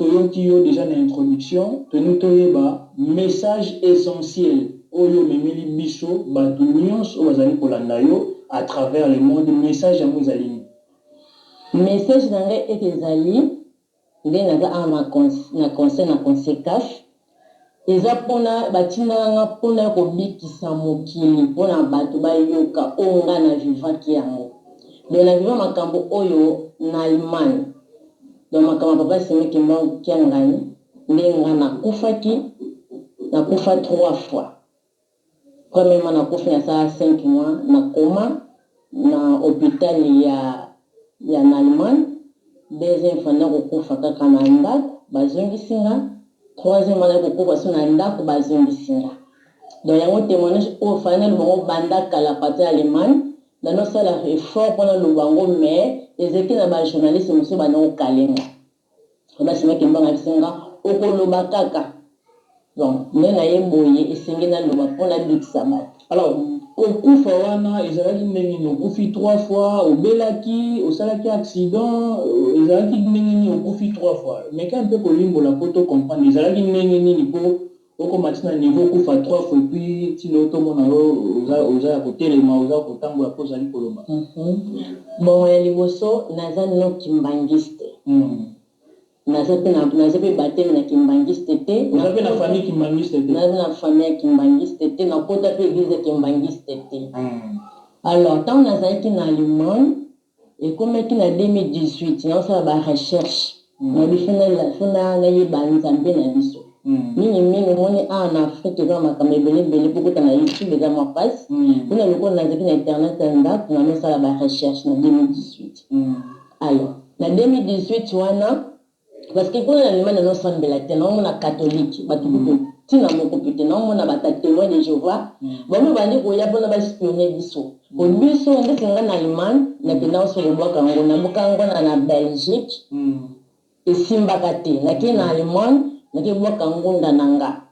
toyoki yo dejà na introduction, tolingi toyeba message essentiel oyo omemeli biso batu nionso oyo bazali kolanda yo à travers le monde, message yango ezali nini? Message na ngai ete ezali nde naza awa na conseil na consecaf eza pona batindaka nga pona kobikisa mokili pona batu bayoka oyo nga na vivaki yango donc na viva makambo oyo na Allemagne donc makambo ya papa Simon Kimbangu Kiangani nde nga nakufaki nakufa 3 fois. Premièrement nakufi nasala 5 mois na coma na hopital ya ya na Allemagne, deuxième fois naye kokufa kaka na ndaku bazongisi nga, troisième fois naye kokufa lisusu na ndaku bazongisi nga. Donc yango temoignage oyo fallait naloba yango banda kala partir ya Allemagne nano sala effort po naloba yango mais ezalaki na ba journaliste mosusu banda kokale nga. Papa Simon Kimbangu ayebisi nga okoloba kaka donc nde naye boye esengeli naloba po nabikisa batu. Alors kokufa wana ezalaki ndenge nini? Okufi trois fois, obelaki, osalaki accident, ezalaki ndenge nini okufi trois fois? Meka un peu kolimbola po to comprendre ezalaki ndenge nini po okoma ti na niveau okufa trois fois et puis ti lelo tomona yo oza oza ya kotelema, oza kotambola pe ozali koloba. Bon ya liboso naza non kimbanguiste naza pe na naza pe bapteme na kimbanguiste te. Oza pe na famille kimbanguiste te? Naza na famille ya kimbanguiste te, nakota pe eglise ya kimbanguiste te. Alors tango nazalaki na Allemagne Ekomaki na 2018 nazo sala ba recherche nayebi faut nayeba nzambe na biso mingi mingi omoni awa na Afrique eza na makambo ebele ebele po okota na youtube eza mua pasi kuna lokola nazalaki na internet ya ndaku nazo sala ba recherche na 2018 alors na 2018 wana Parce que kuna na Allemagne nazo sambela te, nao mona catholique batu kutu tina moko pe te, nao mona batu ya temoin de Jehovah bango babandi koya pona ba spionner biso po biso ndeti nga na Allemagne na kenda oso kobwaka ngo na buka ngo na Belgique esimbaka te, nake na Allemagne nake bwaka ngunda na nga.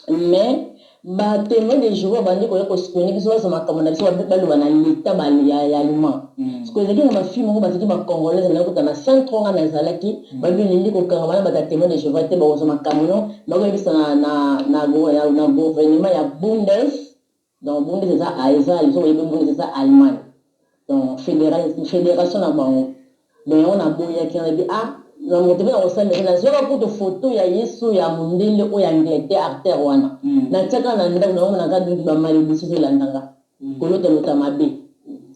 Mais ba temoins de Jehovah babandi koya ko spionner biso bazwa makambo na biso baloba na l'etat ya allemand. Sikoyo ezalaki na ba filles moko bazalaki ba congolaises nazalaki kota na centre oyo nga nazalaki balobi Lili kokangama na bato ya temoins de Jehovah te bakozwa makambo no bakoyebisa na gouvernement ya Bundes. Donc bundes eza eza soki oyebi bundes eza Allemagne donc federation na bango donc yango naboyaki nalobi ah na moto pe nakosambela te nazuaka kutu photo ya yesu ya mundele oyo ya Angleterre acteur wana natiaka na ndaku naomonaka donc ba malediction ezolanda nga kolota lota mabe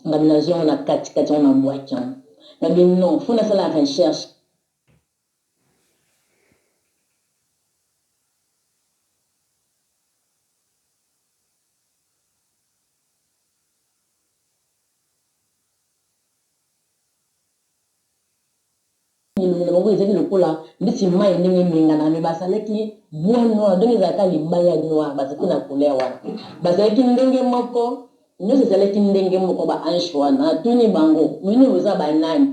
ngabi nazui yango na kati kati yango nabuaki yango ngabi non faut nasala recherche. Elongi na bango ezalaki lokola ndeti mayi ndenge engenganaka mais bazalaki bois noir ndenge ezalaka libaya noir bazalaki na couleur wana bazalaki ndenge moko nionso ezalaki ndenge moko ba anges wana natuni bango bino boza ba nani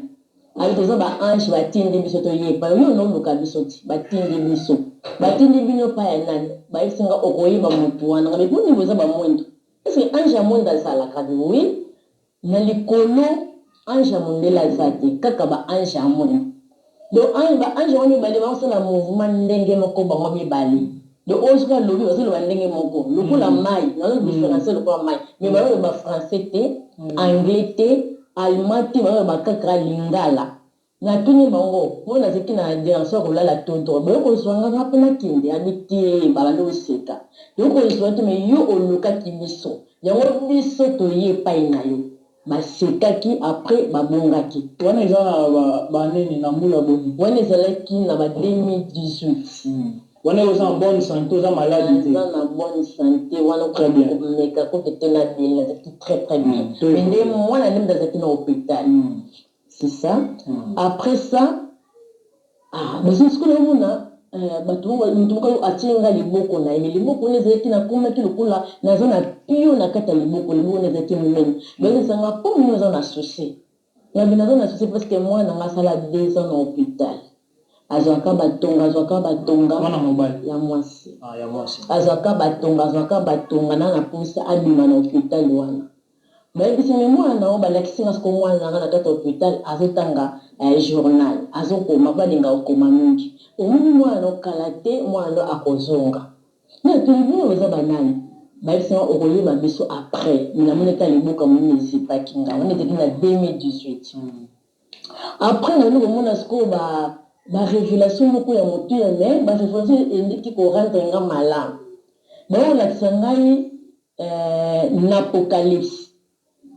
Abi toza ba ange batindi biso toye epai yo noluka biso ti batindi biso batindi bino epai ya nani bayebisi nga okoyeba mutu wana nga boni boza ba mwindu est ce que ange ya mwindu azalaka abi oui na likolo ange ya mundele aza te kaka ba ange ya mwindu donc ange ba ange yango mibale bazosala mouvement ndenge moko bango mibale donc oyo soki alobi bazoloba ndenge moko lokola mayi nazo differencier lokola mayi mais bazoloba français te anglais te Allemand te bazo loba kaka lingala na tuni bango po nazalaki na direction ya kolala tonton boye kozua nga nga pe nakende abi te babandi koseka tokoki kozua te mais yo olukaki biso yango biso toye epai na yo basekaki après babongaki. Wana eza na ba nini na mbula boni? Wana ezalaki na ba 2018. Wana yo oza en bonne sante oza malade te. Naza na bonne sante wana komeka kutu te na beli nazalaki très très bien mais nde mwana nde mutu azalaki na hopital c'est ça après ça ah bozo sikoyo nazomona batu mutu moko atie nga liboko na ye mais liboko wana ezalaki nakomaki lokola naza na pio na kati ya liboko liboko wana ezalaki munene bayebisa nga po nini oza na souci Ngabi naza na souci parce que mwana nga asala 2 ans na hopital azuaka ba tonga azuaka ba tonga Mwana mobali? Ya mwasi. Ah ya mwasi. Azuaka ba tonga azuaka ba tonga na na posa abima na hopital wana bayebisi nga mwana na yo balakisi nga sikoyo mwana na nga na kati ya hopital azo tanga Journal azokoma, balinga kokoma mingi. Omoni mwana no kala te, mwana no akozonga. Na tuni bino boza banani? Bayebisi nga okoyeba biso après. Mais namoni ata liboka monene ezipaki nga wana, ezalaki na 2018. Après nabandi komona sikoyo ba révélation moko ya motuya, mais ba révélation endiki korendre nga malamu. Baolakisa ngai na Apocalypse,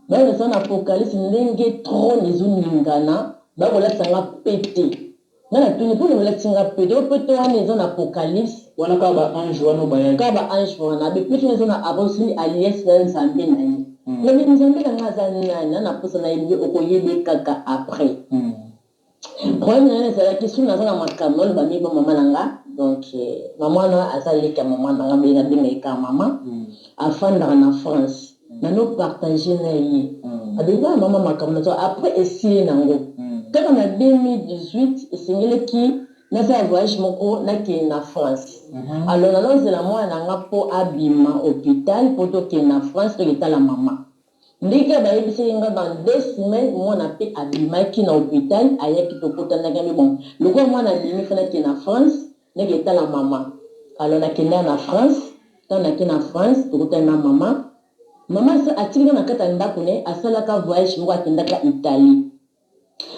baolakisa na Apocalypse ndenge trône ezoningana, bakolakisa nga pete. Nga natuni mpona olakisi nga pete oyo, pete wana eza na Apocalypse. Wana kaka baange wana oyo bayaki? Kaka baange wana. Bepete wana eza na abosini alliance na Nzambe na ye. Nabi Nzambe na nga aza nani? Na naposa nayebi, okoyebi kaka après. Problème na nga ezalaki soki naza na makambo, naloba mingi mpo mama na nga. Donc mama wana aza leki ya mama na nga, benga benga ye kaka mama. Afandaka na France. Nano partage na ye, abenga mama makambo na après esili nango. Kaka na 2018 esengelaki nasala voyage moko, nakende na France. Alors nanozela mwana na nga mpo abima hôpital mpo tokende na France, toketala mama. Ndenge bayebisaki nga, dans 2 semaines mwana mpe abimaki na hôpital, ayaki, tokutanaki. Mais bon, lokola mwana abimi, fo nakende na France, ndenge etala mama. Alors nakendaka na France. Ntango nake na France, tokutani na mama. Mama atikaka na kati ya ndako ne, asalaka voyage moko, akendaka Italie,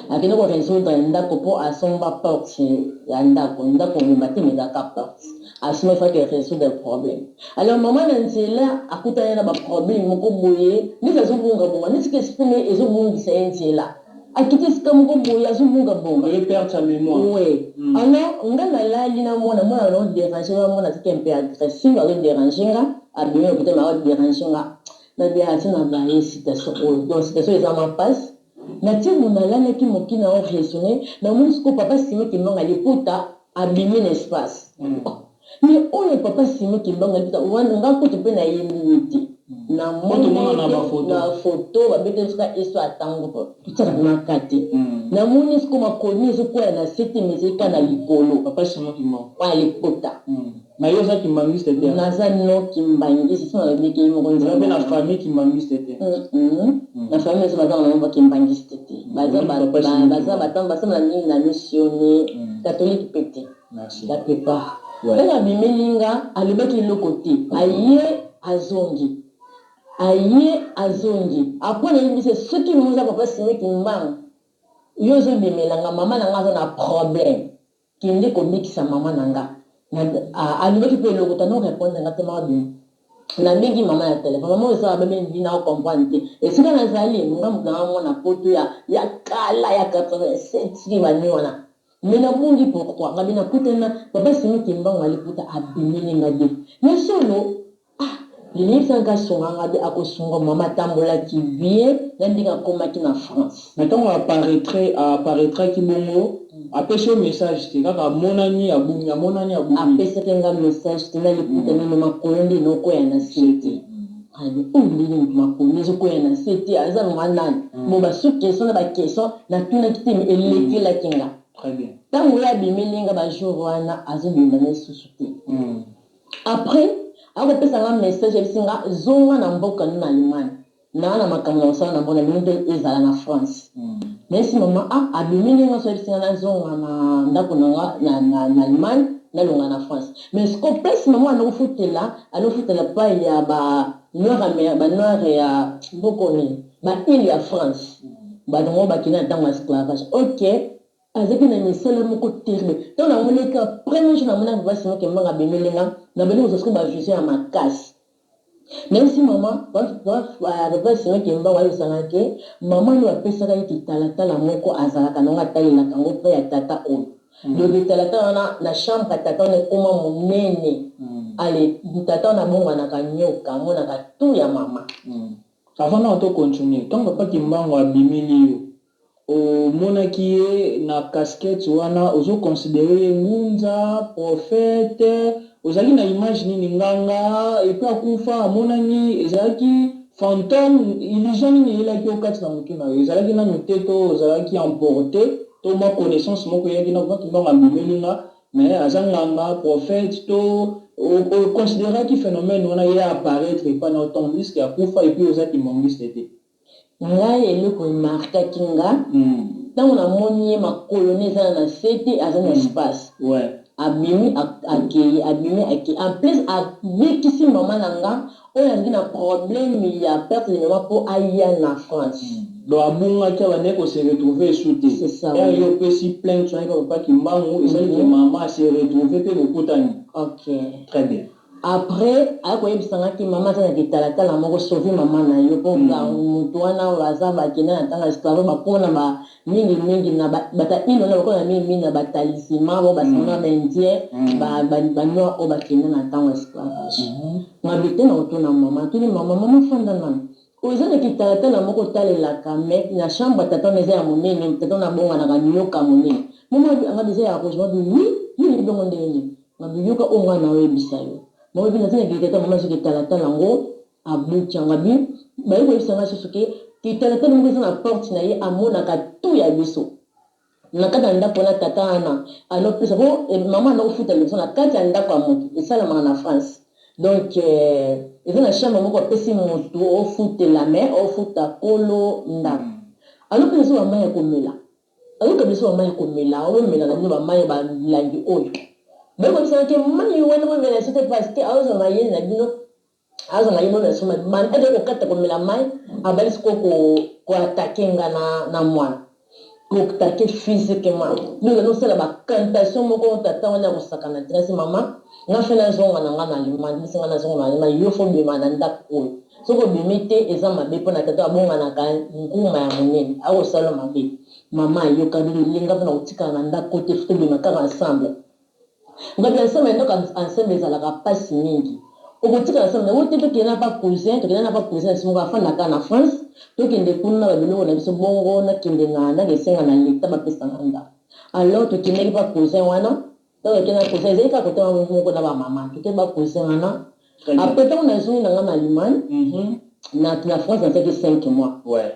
akende korésoudre ndako mpo asomba porte ya ndako. Ndako mobimba te, ezalaka porte asomba, ifaki résoudre problème. Alors mama na nzela akutani na baproblème moko boye, neti azobungabunga, neti esprit ne ezobungisa ye nzela, akiti esika moko boye, azobungabunga. Perte ya mémoire. Oui. Alors nga nalali na mwana. Mwana azodéranger nga, mwana azaki un peu agressive, azodéranger nga. Abimi hôpital, mais azodéranger nga. Nabi ati na baye situation oyo, donc situation eza mapasi. Natie mo nalalaki moki na oraisonner, namoni sikoyo papa Simon Kimbangu liputa abimi na espace. Mais oyo papa Simon Kimbangu liputa wana, nga kutu mpe nayebi ye te. Namoni na foto babeteli soka eso atango totiaka maka te. Namoni sikoyo makolo ezokwea na se te, mais ezalika na likolo. Papa Simon Kimbangu. Wana liputa. Mais yo oza kimbangiste te? Naza no kimbangiste, so nalobiki ye moko. Oza mpe na famille kimbangiste te? Na famille nyonso baza na bango bakimbangiste te. Baza batango basala mingi na missionnaire catholique mpe te, la plupart. Ntango abimeli nga, alobaki eloko te, aye azongi, aye azongi. Après nayebisi, soki moza papa Simon Kimbangu, yo ozobimelanga, mama na nga aza na problème, kende kobikisa mama na nga. Alobaki mpe eloko ta no répondre nga te. Mama nabengi mama na telefone, mama oyo babengi na comprendre te esika nazali. Nga moto nanga mwana poto ya kala ya 87, soki bani wana. Mais nabungi pourquoi? Ngabi nakutana papa Simon Kimbangu aliputa, abimeli nga de na solo. Ah, leleyebisanga asunga nga be, akosunga mama. Atambolaki bien na ndenge akomaki na France. Mais ntango apparaîtraki bongo, apesi yo message te? Kaka amonani, abungi, amonani, abungi. Apesaki nga message te. Na liputa mino, makolo nde nokoya na se te. Oyo ndenge moto makolo ezokoya na se te, aza nanga nani? Bon, basu question na baquestion natunaki te, elekelaki nga. Très bien. Ntango oyo abimeli nga, bajour wana azobima na lisusu te. Après akopesa nga message, ayebisi nga zonga na mboka no na Allemagne, naa na makambo na kosala na mboka nalingi mpe ezala na France. Nayesi mama, ah, abimeli nga so, ayebisi nga nazonga na ndako na nga na Allemagne, nalonga na France. Mais siko place mama anokofutela, anofutela pai ya banoir, banoir ya mboko nini, baile ya France, bato ngo bakende na ntango ya esclavage. Ok, azalaki na misala moko terrible. Ntango namoni ka premier jour, namonaki papa Simon Kimbangu abimeli nga, nabandi kozwa sikoyo bavision ya makasi. Nayebisi mama, papa Simon Kimbangu ayebisanga ke mama no apesaka ye kitalatala moko, azalaka nango, atalelaka yango mpe ya tata oyo. Donc etalatala wana na chambre ya tata wana ekóma monene. Ale tata wana abongwanaka nyoka, amonaka tu ya mama. Avant na tocontinuer, ntango papa Kimbangu abimeli yo, omonaki ye na casquette wana, ozoconsidérer ye ngunza, prophète, ozalaki na image nini? Nganga epe akufa, amonani, ezalaki fantôme, illusion nini eyelaki yo kati na motu na yo? Ezalaki nanu te to ozalaki emporté to mwa connaissance moko eyaki na papa Kimbangu abimeli nga, mais aza nganga, prophète, to oconsidéraki phénomène wana ye apparaître epai na yo, tandis que akufa, et puis oza kimbangiste te? Ngai eloko emarquaki nga, Ntango namoni ye, makolo ne eza na se te, aza na espace. Abimi, akei, abimi, akei. En plus abikisi mama na nga oyo azalaki na problème ya perte de mémoire mpo aya na France. Donc abungaki, abandaki kose retrouver esu te. C'est ça. Ere yo opesi plainte soki papa Kimbangu, esali ke mama ase retrouver mpe bokutani. Ok. Très bien. Après aye koyebisanga ke mama aza na kitalatala moko, sauve mama na yo, mpo moto wana baza bakenda na ntango ya esclave, bakoma na ba mingimingi na bata ino na bakoma na mingimingi na batalisima bo basanga baindien, banoir oyo bakenda na ntango ya esclavage. Ngabi te na kotuna mama, atuni mama: "Mama, fanda nano, oza na kitalatala moko otalelaka, mais na chambre tata wana eza ya monene, tata wana abonganaka nyoka monene." Mama angabi: "Eza ya rouge." Mabi: "Oui, yo yebi bongo ndenge nini?" Ngabi: "Yoka oyo ngai na oyebisa yo." Mama bi: "Naza na kitalatala." Mama soki etalatala yango abuki yango, abi baye koyebisa ngai susu ke kitalatala moko eza na porte na ye, amonaka tu ya biso na kati ya ndako wana. Tata wana alopesa po mama anda kofuta liboso na kati ya ndako ya moto, esalamaka na France. Donc eza na chambre moko apesi motu ofutela, mais ofuta kolo ndako alopesa biso bamai ya komela, ayoka biso bamai ya komela, omela na bino bamai ya balangi oyo. Bayekoyebisaka ke mai wana bomela so te, parce que azwa mayele na bino, azwa mayele bomela so mai, ete kokata komela mai, abali sikoyo koattaquer nga na mwana, koattaquer physiquement. Donc nosala bacantation moko, tata wana ya kosakana te. Nasi mama nga fe nazonga na nga na Allemagne, bisi nga nazonga na Allemagne, yo fo bima na ndako oyo. Soki obimi te, eza mabe mpona tata abonganaka nguma ya monene, akosala mabe. Mama ayokani elenga mpona kotikala na ndako te, fo tobima kaka ensemble. Ngabi ensemble, ndako ensemble ezalaka mpasi mingi, okotikala ensemble yango te. Tokende na pa cousin, tokende na pa cousin na moko afandaka na France, tokende kuna na babiloko na biso bongo, nakende na nakesenga na leta bapesanga ndako. Alors tokendaki pa cousin wana. Ntango tokende na cousin, ezali kaka kotema moko na bamama, tokende ba cousin wana. Après ntango nazongi na nga na Allemagne, na France nasalaki 5 mois.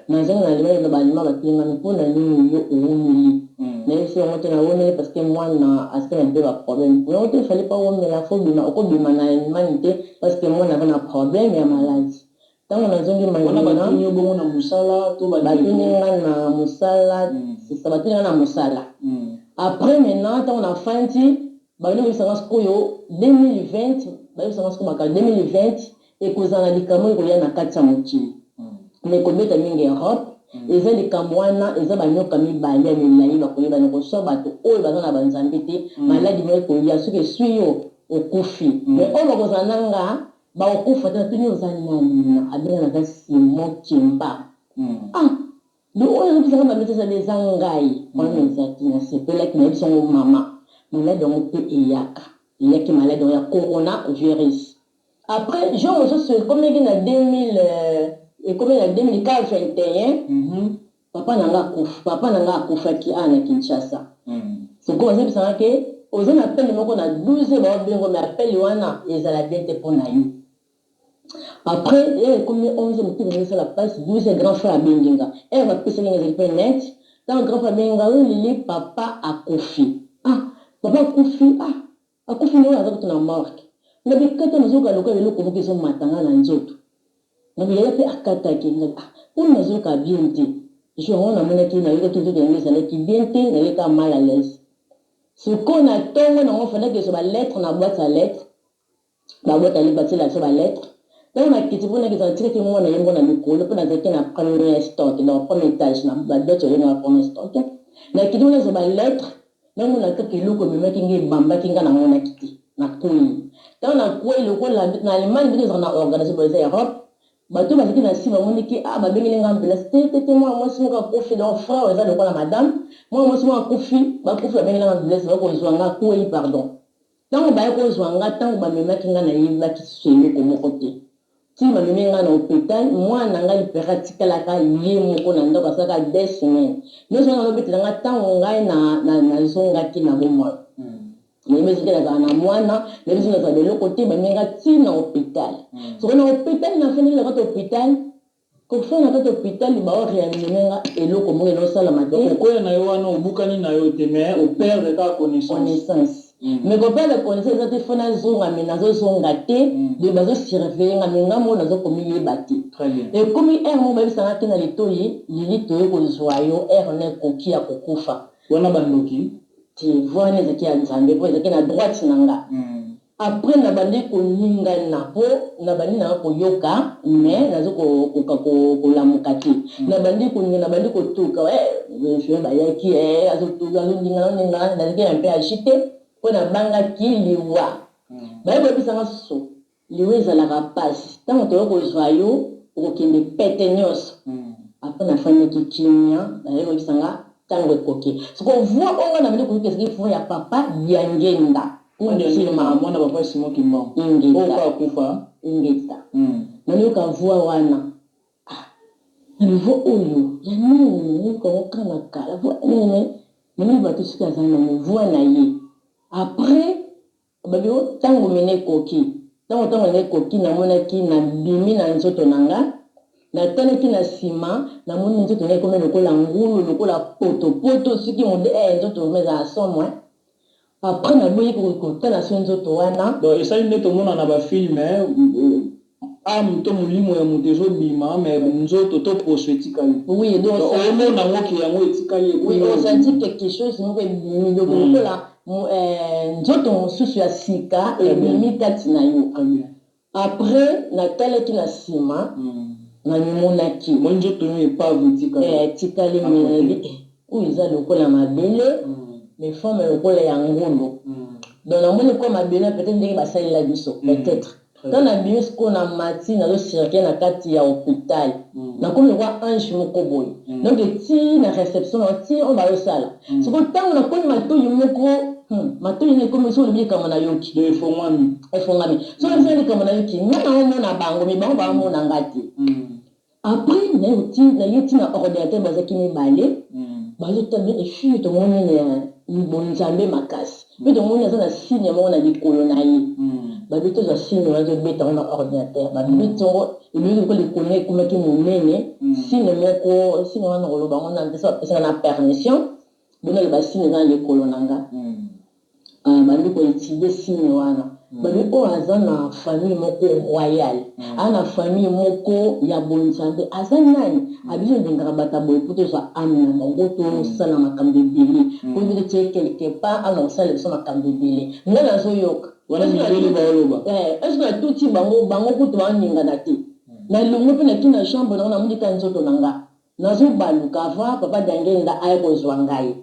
Nazongi na Allemagne, na baalema batengami: "Mpona nini yo owumeli?" Nayebisi yango te, nawumeli parce que mwana asala mpe baproblème yango te. Fallait pas wumela, fo bima, okobima na Allemagne te parce que mwana aza na problème ya maladie. Ntango nazongi wana, batuni yo bongo na mosala to? Batuni nga na mosala, sisa batuni nga na mosala. Après maintenant, ntango nafandi, babandi koyebisanga sikoyo 2020, bayebisanga sikoyo maka 2020 ekozala na likambo ekoya na kati ya mokili, mais ekobeta mingi Europe. Eza likambo wana, eza banyoka mibale ya milai, bakoyebana koswa bato oyo baza na banzambe te. Maladi moko ekoya, soki eswi yo, okufi. Mais oyo bakozala na nga bakokufa te. Natuni: "Oza nani?" Abenga: "Naza Simon Kimba." Ah, do oyo azobisanga bameti ezali eza ngai wana, ezalaki nasepelaki. Nayebi yango mama, maladi yango mpe eyaka, eyaki maladi yango ya coronavirus. Après jour mosusu ekomeki na 2000, ekomi na 2021, papa na nga akufa, papa na nga akufaki awa na Kinshasa. Sikoyo bazebisanga ke oza na appel moko na 12, baobengo, mais appel wana ezala bien te mpo na yo. Après ekomi 11, motu ezosala mpasi, 12, grand frère abengi nga. Ere bapesaki nga, ezali mpe net. Ntango grand frère abengi nga: "Oyo lili, papa akufi." Ah, papa akufi? Ah, akufi ndenge aza kutu na morgue. Nga bikata, nazoyoka lokola eloko moko ezomata nga na nzoto. Nga biyaya mpe akataki nga. Ah, mpona nazoyoka bien te. Jour yango namonaki, nayokaki nzoto yango ezalaki bien te, nayokaka mal à l'aise. Sikoyo na ntongo nango, fandaki ezwa balettre na boîte ya lettre, baboîte ya lettre, batiela biso balettre. Ntango nakiti mpo nakita, natikaki mwana ye moko na likolo, mpo nazalaki na premier stock, donc premier étage na baboîte oyo na premier stock. Nakiti mpo nazwa balettre, namona kaka eloko ememaki nga, ebambaki nga, namonaki te, nakwei. Ntango nakwei, lokola na Allemagne mpe ezalaka na organisation boye, eza Europe, bato bazalaki na nsima bamoniki: "Ah, babengeli nga ambulance te te te, mwana mwasi moko akufi." Donc frère eza lokola madame, mwana mwasi moko akufi, bakufi, babengeli nga ambulance, bakozwa nga, akwei, pardon. Ntango baye kozwa nga, ntango bamemaki nga, nayebaki susu eloko moko te ti bamemi nga na hôpital. Mwana na ngai lipere atikalaka ye moko na ndako, asalaka 2 semaines nyonso wana. Alobetela nga ntango ngai nazongaki na bomoi, nayebi soki nazala na mwana, nayebi soki nazala eloko te. Bamemi nga ti na hôpital. Soki na hôpital, nafandeli na kati hôpital. Kofanda na kati ya hôpital, bao réanimer nga, eloko moko ezosalama te. Donc okwea na yo wana, obukani na yo te, mais operdre kaka connaissance. Connaissance. Mais koperdre connaissance eza te, faut nazonga, mais nazozonga te. De bazosurveiller nga, mais nga moko nazokomiyeba te. Très bien. Ekomi heure moko, bayebisanga te na litoyi: "Lili, toye kozwa yo, heure na ekoki ya kokufa." Wana bandoki? Te, voix wana ezalaki ya Nzambe, po ezalaki na droite na nga. Après nabandi koningana, mpo nabandi nanga koyoka, mais nazokoka kolamuka te. Nabandi koningana, nabandi kotuka. Infirmier bayaki, azoningana, oningana. Nazalaki un peu agité, mpo nabangaki liwa. Baye koyebisanga so liwa ezalaka mpasi, ntango toye kozwa yo, okokende pete nyonso. Après nafandaki kimia, naye koyebisanga ntango ekoki. Siko voix oyo nga nabandi koyoka ezalaki voix ya papa Diangenda. Kuntima mwana papa Simon Kimbangu. Ingeta. Oyo akufa. Ingeta. Nayoka voix wana, ah, na voix oyo ya nani? Nayoka ngo kaka na kala, voix nini? Namoni bato soki aza nani, voix na ye. Après babi ntango mene ekoki, ntango nene ekoki, namonaki nabimi na nzoto na nga. Natalaki na nsima, namoni nzoto na ekomi lokola ngulu, lokola potopoto, soki mode nzoto ma ezala somo. Après naboyi kotala so nzoto wana. Donc esali nde tomona na bafilm, âme to molimo ya moto ezobima, mais nzoto to poso etikali. Oui, donc omona yango ke yango etikali. Oui, osenti quelque chose moko ebimi, donc lokola nzoto mosusu ya sika ebimi kati na yo. Après natalaki na nsima, namimonaki. Mo nzoto oyo épave etikali. Etikali, mais oyo eza lokola mabele, mais forme lokola ya ngulu. Donc namoni ko mabele, peut-être ndenge basalela biso, peut-être. Ntango nabimi sikoyo na mati, nazocirculer na kati ya hôpital, nakomi lokwa ange moko boye. Donc eti na réception na ti oyo bazosala sikoyo, ntango nakomi matoi moko, matoi na ekomi soki olobi likambo nayoki. Efongwami. Efongami. Soki olobi likambo nayoki, nga naomona bango, mais bango baomona nga te. Après naye ti na ordinateur, bazalaki mibale, bazotala efille. Tomoni bonzambe makasi, mpe tomoni aza na signe moko na likolo na ye. Babi tozwa signe wana, tobeta yango na ordinateur. Babeti yango, eloki lokola likolo ekomaki monene, signe moko. Signe wana koloba yango na mpesa, bapesaka na permission bino aloba signe eza na likolo na nga. Bandi koétudier signe wana, babi oyo aza na famille moko royale, aza na famille moko ya bonzambe. Aza nani? Abiso olingaka bato ya boye mpo tozwa âme na bango, tosala makambo ebele, po totie quelque part ana kosala biso makambo ebele. Nga nazoyoka. Wana mindele baoloba. Est-ce natuti bango? Bango kutu baoningana te. Nalongwe mpe naki na chambre nango, namoni ka nzoto na nga nazobaluka. Avant papa Diangenda aye kozwa ngai,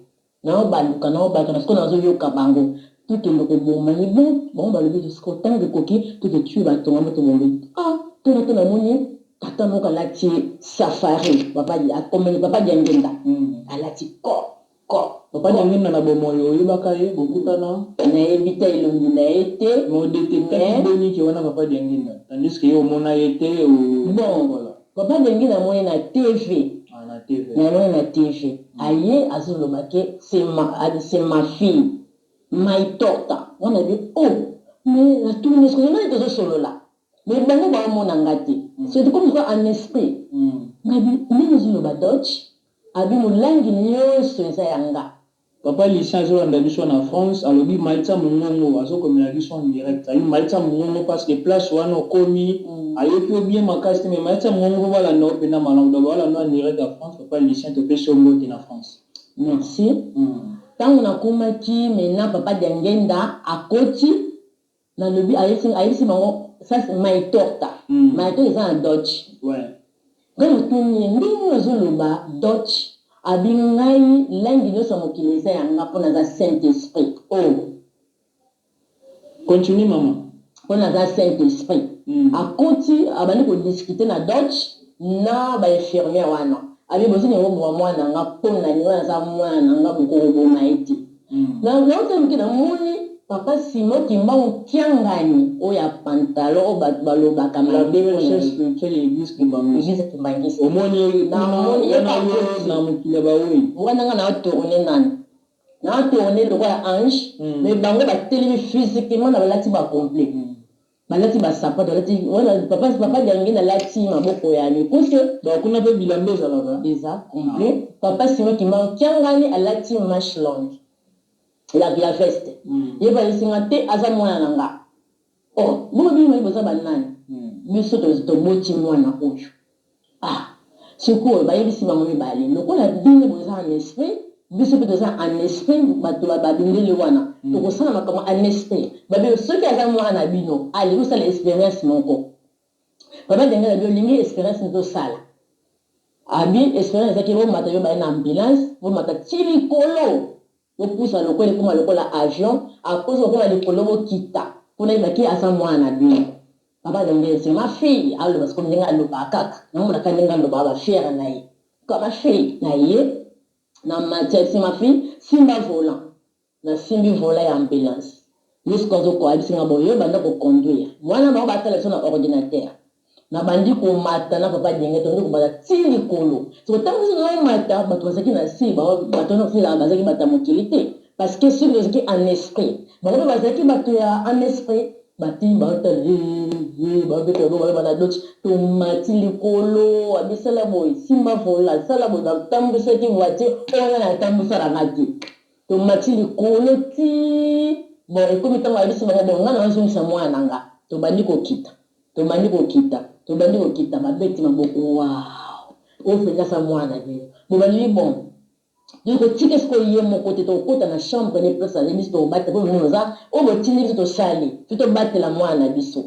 naobaluka, naobaluka, sikoyo nazoyoka bango: "Tokende koboma ye." Bon, bango balobi siko ntango ekoki, toke tue batonga mo tobombe. Ah, tona to namoni tata moko alati safari, papa akomeli papa Diangenda, alati ko ko. Papa Diangenda, na bomoi oyebaka ye? Bokutana? Nayebi te elongi na ye te. Mais odétectaki boni ke wana papa Diangenda, tandis que ye omona ye te? Bon, papa Diangenda amoni na TV. Ah, na TV. Namoni na TV, aye azoloba ke "C'est ma fille, my daughter." Wana bi oh, mais natuni soki ngai tozosolola, mais bango baomona nga te. C'est comme quoi en esprit ngabi ndenge ezoloba Deutsch, abi molangi nyonso eza ya nga. Papa Lucien azolanda biso na France, alobi Maïtsa Mongongo azokomela biso en direct. Ayi Maïtsa Mongongo, parce que place wana okomi, ayoki yo bien makasi te, mais Maïtsa Mongongo mpo balanda yo mpenza malamu. Donc balanda en direct ya France. Papa Lucien, topesi yo mbote na France. Merci. Ntango nakomaki maintenant, papa Diangenda akoti, nalobi, ayebisi bango: "Ça, c'est my daughter." My daughter eza na Deutsch. Ngai natuni ye: "Ndenge ozoloba Deutsch?" Abi: "Ngai langi nyonso ya mokili eza ya nga, mpo naza Saint Esprit." Oh, continue, mama. Mpo naza Saint Esprit. Akoti, abandi kodiscuter na Deutsch na bainfirmière wana. Abi: "Bozingi koboma mwana nga mpo na nini? Wana aza mwana na nga, bokokoboma ye te." Naotamiki, namoni papa Simon Kimbangu Kiangani oyo ya pantalon, oyo bato balobaka mabe. Chef spirituel ya église Kimbanguiste. Église Kimbanguiste. Omoni? Namoni ye. Wana yo na mokili ya bawei. Wana nga naotourner nani, naotourner lokola ange. Mais bango batelemi physiquement na balati bacomplet. Balati basapato, balati wana. Papa, papa Diangenda alati maboko ya mikuse. Donc kuna mpe bilamba ezalaka? Eza complet. Papa Simon Kimbangu Kiangani alati manche longue ya veste. Ye bayesinga te, aza mwana na nga. Oh, bongo bino bayi boza banani? Biso toboti mwana oyo. Ah, sikoyo bayebisi bango mibale: lokola bino boza en esprit, biso mpe toza en esprit, bato babindeli wana tokosala makambo en esprit. Babi soki aza mwana na bino, alingi osala expérience moko. Papa Diangenda bi olingi expérience nini tosala? Abi expérience ezaki bomata yo baye na ambulance, bomata ti likolo, bopusa lokola ekóma lokola avion, akozi kokóma likolo, bokita mpona yebaki aza mwana na bino. Papa Diangenda, c'est ma fille. Aloba sikoyo ndenge alobaka kaka, namonaka ndenge alobaka, bafière na ye ka ma fille na ye na matière. C'est ma fille, simba volant. Nasimbi volant ya ambulance. Ye sikoyo azokoka bisinga boye, yo banda koconduire mwana bango, batala biso na ordinateur. Nabandi komata na papa Dienge, tondi komata ti likolo. Soko ntango biso naomata, bato bazalaki na si, bato wana bazalaki bato ya mokili te, parce que soki tozalaki en esprit, bango mpe bazalaki bato ya en esprit. Bati baotala, babeta bana doti. Tomati likolo, abisala boye, simba volant, sala boye. Batambwisaki voiture oyo nga natambisalaka te. Tomati likolo ti bon, ekomi ntango ayebisi bango: bon, nga na nazongisa mwana na nga. Tobandi kokita, tobandi kokita, tobandi kokita. Babeti maboko: wow, oyo mpenza aza mwana bino. Bobandi bon, tokotika sikoyo ye moko te, tokokota na chambre ne place aza biso, tokobatela mpo bino oza oyo botindi biso tosali to tobatela mwana na biso.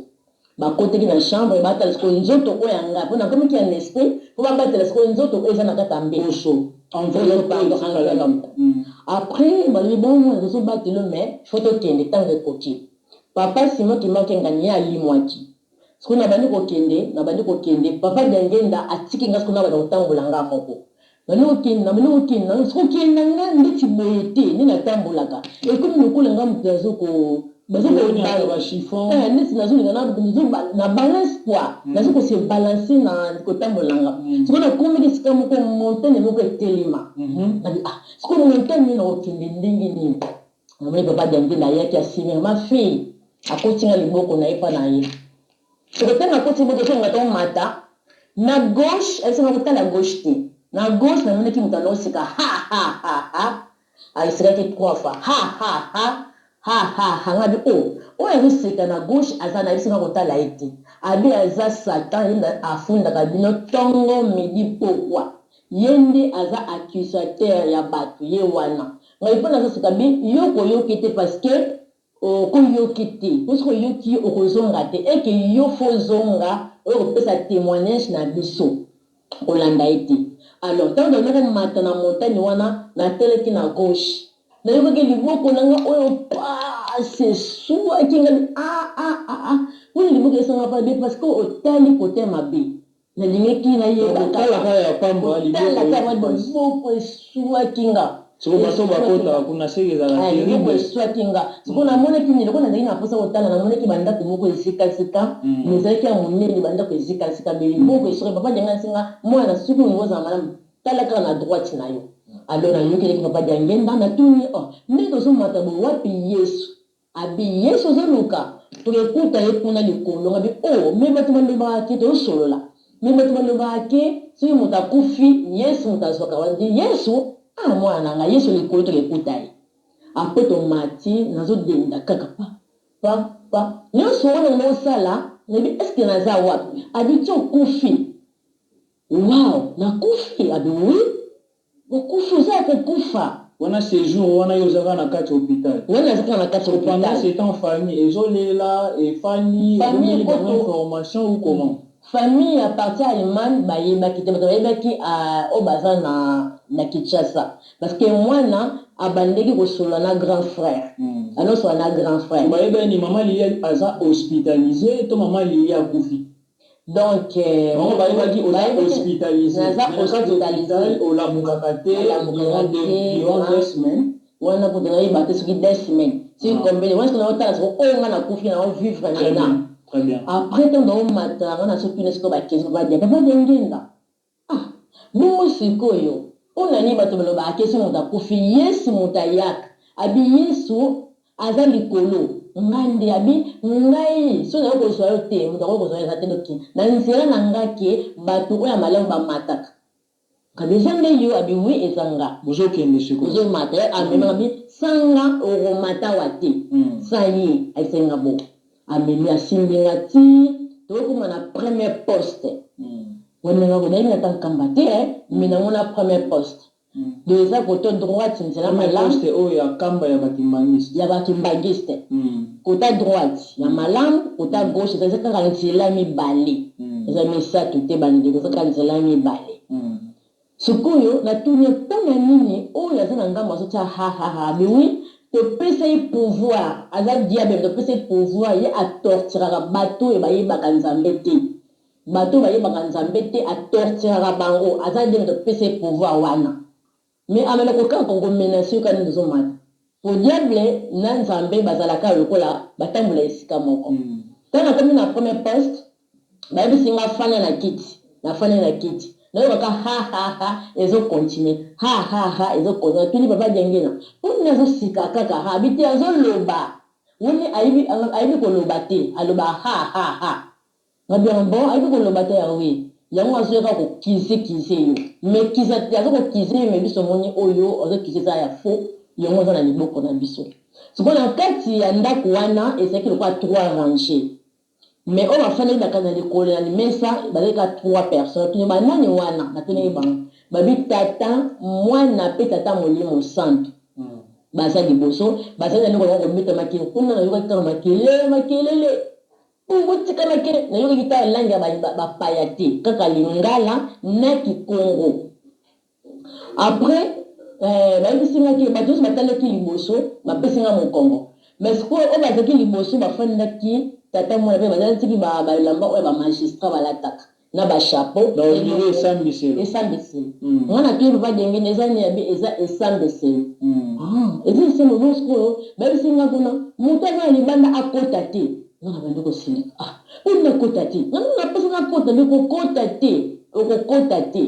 Bakotaki na chambre, batala sikoyo nzoto oyo ya ngai, mpo nakomiki ya esprit, mpo babatela sikoyo nzoto oyo eza na kati ya mbeto. Enveloppe. Après balobi: bon, mwana tozobatela, mais faut tokende ntango ekoki. Papa Simon Kimbangu Kiangani ye alimwaki. Sikoyo nabandi kokende, nabandi kokende, papa Diangenda atiki nga. Sikoyo nabanda kotambola nga moko, nabandi kokende, nabandi kokende. Sikoyo kokenda nga ndeti boye te, nde natambolaka ekomi lokola nga moto azoko neti nazolinga na balance poids, nazo kose balancer na kotambola nga. Sikoyo nakomiki esika moko, montagne moko etelema. Nabi: ah, sikoyo montagne oyo nakokende ndenge nini? Namoni papa Diangenda ayaki, asimir ma fille, akotinga liboko na ye mpa na ye. Soko ntango akoti liboko, songa tomata na gauche, abisinga kotala gauche te. Na gauche namonaki moto anoseka ha ha ha ha. Asekaki trois fois, ha ha ha ha ha ha. Nga bi o oyo azoseka na gauche aza na bisinga kotala ye te. Abi aza Satan, ye nde afundaka bino ntongo, midi, pokwa. Ye nde aza accusateur ya bato, ye wana. Ngai mpo nazoseka bi yo koyoki te, parce que okoyoki te, po soki oyoki okozonga te. Eke yo faut zonga oyo kopesa témoignage na biso, kolanda ye te. Alors ntango tozalaki komata na montagne wana, nateleki na gauche, nayokaki liboko na nga oyo pasi eswaki nga. Ah ah ah ah, mpona liboko esanga pa be, parce que otali kote mabe, nalingaki nayeba. Kotalaka liboko eswaki nga. Soko bato bakotaka kuna, seke ezala. Liboko eswaki nga. Sikoyo namonaki nini? Lokola nazalaki na mposa kotala, namonaki bandako moko esikasika, ezalaki ya monene, bandako esikasika, mais liboko eswaki. Papa Dianga asinga: mwana, soki olingi ozala malamu, tala kaka na droite na yo. Alors nayokelaki papa Diangenda, natuni: oh, ndenge tozomata boye, wapi Yesu? Abi Yesu ozoluka, tokekuta ye kuna likolo. Ngabi: o mais bato balobaka ke tozosolola, mais bato balobaka ke soki moto akufi, Yesu moto azwaka wandi Yesu. Ah, mwana na ngai, Yesu likolo, tokekuta ye. Après tomati, nazodenda kaka pa pa pa. Nyonso wana naosala, nayebi est-ce naza wapi? Abi ti okufi. Wow, nakufi? Abi oui, okufi, oza ya kokufa. Wana séjour wana, yo ozaka na kati ya hôpital? Wana naza kaka na kati ya Pendant hôpital. ce temps, famille ezolela, efani? Famille Ebomeli bango information ou comment? Famille ya parti Allemagne bayebaki te. Bato bayebaki, ah, oyo baza na Kinshasa, parce que mwana abandeki kosolola na grand frère, anosolola na grand frère. Bayebani ni mama Lilia aza hospitalisé to mama Lilia akufi? Donc Bango bayebaki oza bayebaki hospitalisé. Naza Mais na kati ya hospitalisé. hôpital, olamukaka te? Nalamukaka te, Durant ah. 2 semaines. Wana kutu nayeba te soki 2 semaines, soki combien. Wana soki naotala soko oyo nga nakufi, naovivre Très maintenant. bien, très bien. Après ntango naomata nga, nasotuna sikoyo baquestion badia papa Diangenda: ah, bongo sikoyo oyo nani? Bato balobaka ke soki moto akufi, Yesu moto ayaka. Abi Yesu aza likolo. Nga nde abi ngai soki naye kozwa yo te, moto akoki kozwa yo eza te. Doki na nzela na nga ke bato oyo ya malamu bamataka. Abi eza nde yo? Abi oui, eza nga. Bozokende sikoyo. Ozomata, ye amemaka bi sanga okomata wa te. Sa ye ayebisenga bo amemi, asimbi nga ti tokokoma na premier poste. Wana nga nayebi nata Nkamba te, mais namona premier poste. Donc eza côté droite, nzela malamu. Poste oyo ya Kamba ya bakimbangiste. Ya bakimbangiste. Côté droite ya malamu, côté gauche eza kaka nzela mibale. Eza misato te, bandeko, eza kaka nzela mibale. Sikoyo natuni mpona nini oyo aza na ngambo azotia hahaha? Mais oui, topesa ye pouvoir, aza diable. Topesa ye pouvoir, ye atorturaka bato oyo bayebaka Nzambe te. Bato oyo bayebaka Nzambe te, atorturaka bango. Aza diable, topesa ye pouvoir wana. Mais amela kokaka komenacer yo kaka nini tozomata. Po diable na Nzambe bazalaka lokola batambola esika moko. Ntango nakomi na premier poste, bayebisi nga fanda na kiti. Nafandi na kiti, nayokaka ha ha ha, ezocontinuer, ha ha ha, ezocontinuer. Atuni papa Diangena mpo nini azosika kaka ha. Abi te, azoloba woni ayebi koloba te, aloba ha ha ha. Ngabi bon, ayebi koloba te ya oui, yango azoyaka kokize kize yo, mais kiza te, aza kokize yo. Mais biso omoni oyo azokize eza ya faux, yango aza na liboko na biso. Sikoyo na kati ya ndako wana ezalaki lokola trois rangées, mais oyo bafandaki na likolo na limesa bazalaki kaka trois personnes. Tuni banani wana, natunaki bango, babi Tata, Mwana mpe Tata Molimo Santu. Baza liboso, bazali na eloko yango kobeta makelele kuna. Nayokaki kaka makelele, makelele botika makelele. Nayokaki ta langue ya bapaya te, kaka lingala na kikongo. Après bayebisingaki bato nyonso batalaki liboso, bapesinga mokongo. Mais sikoyo oyo bazalaki liboso bafandaki, Tata, Mwana mpe bazalaki balamba oyo bamagistrat balataka na bachapeau. Esambiselo. Esambiselo. Nga na toyebi papa Diangene, eza nini? Abi eza esambiselo. Eza esambiselo. Bon, sikoyo bayebisi nga kuna moto aza na libanda akota te. Nga na bandi kosilika, ah, oyo nakota te, nga napesa nakota nde kokota te, okokota te.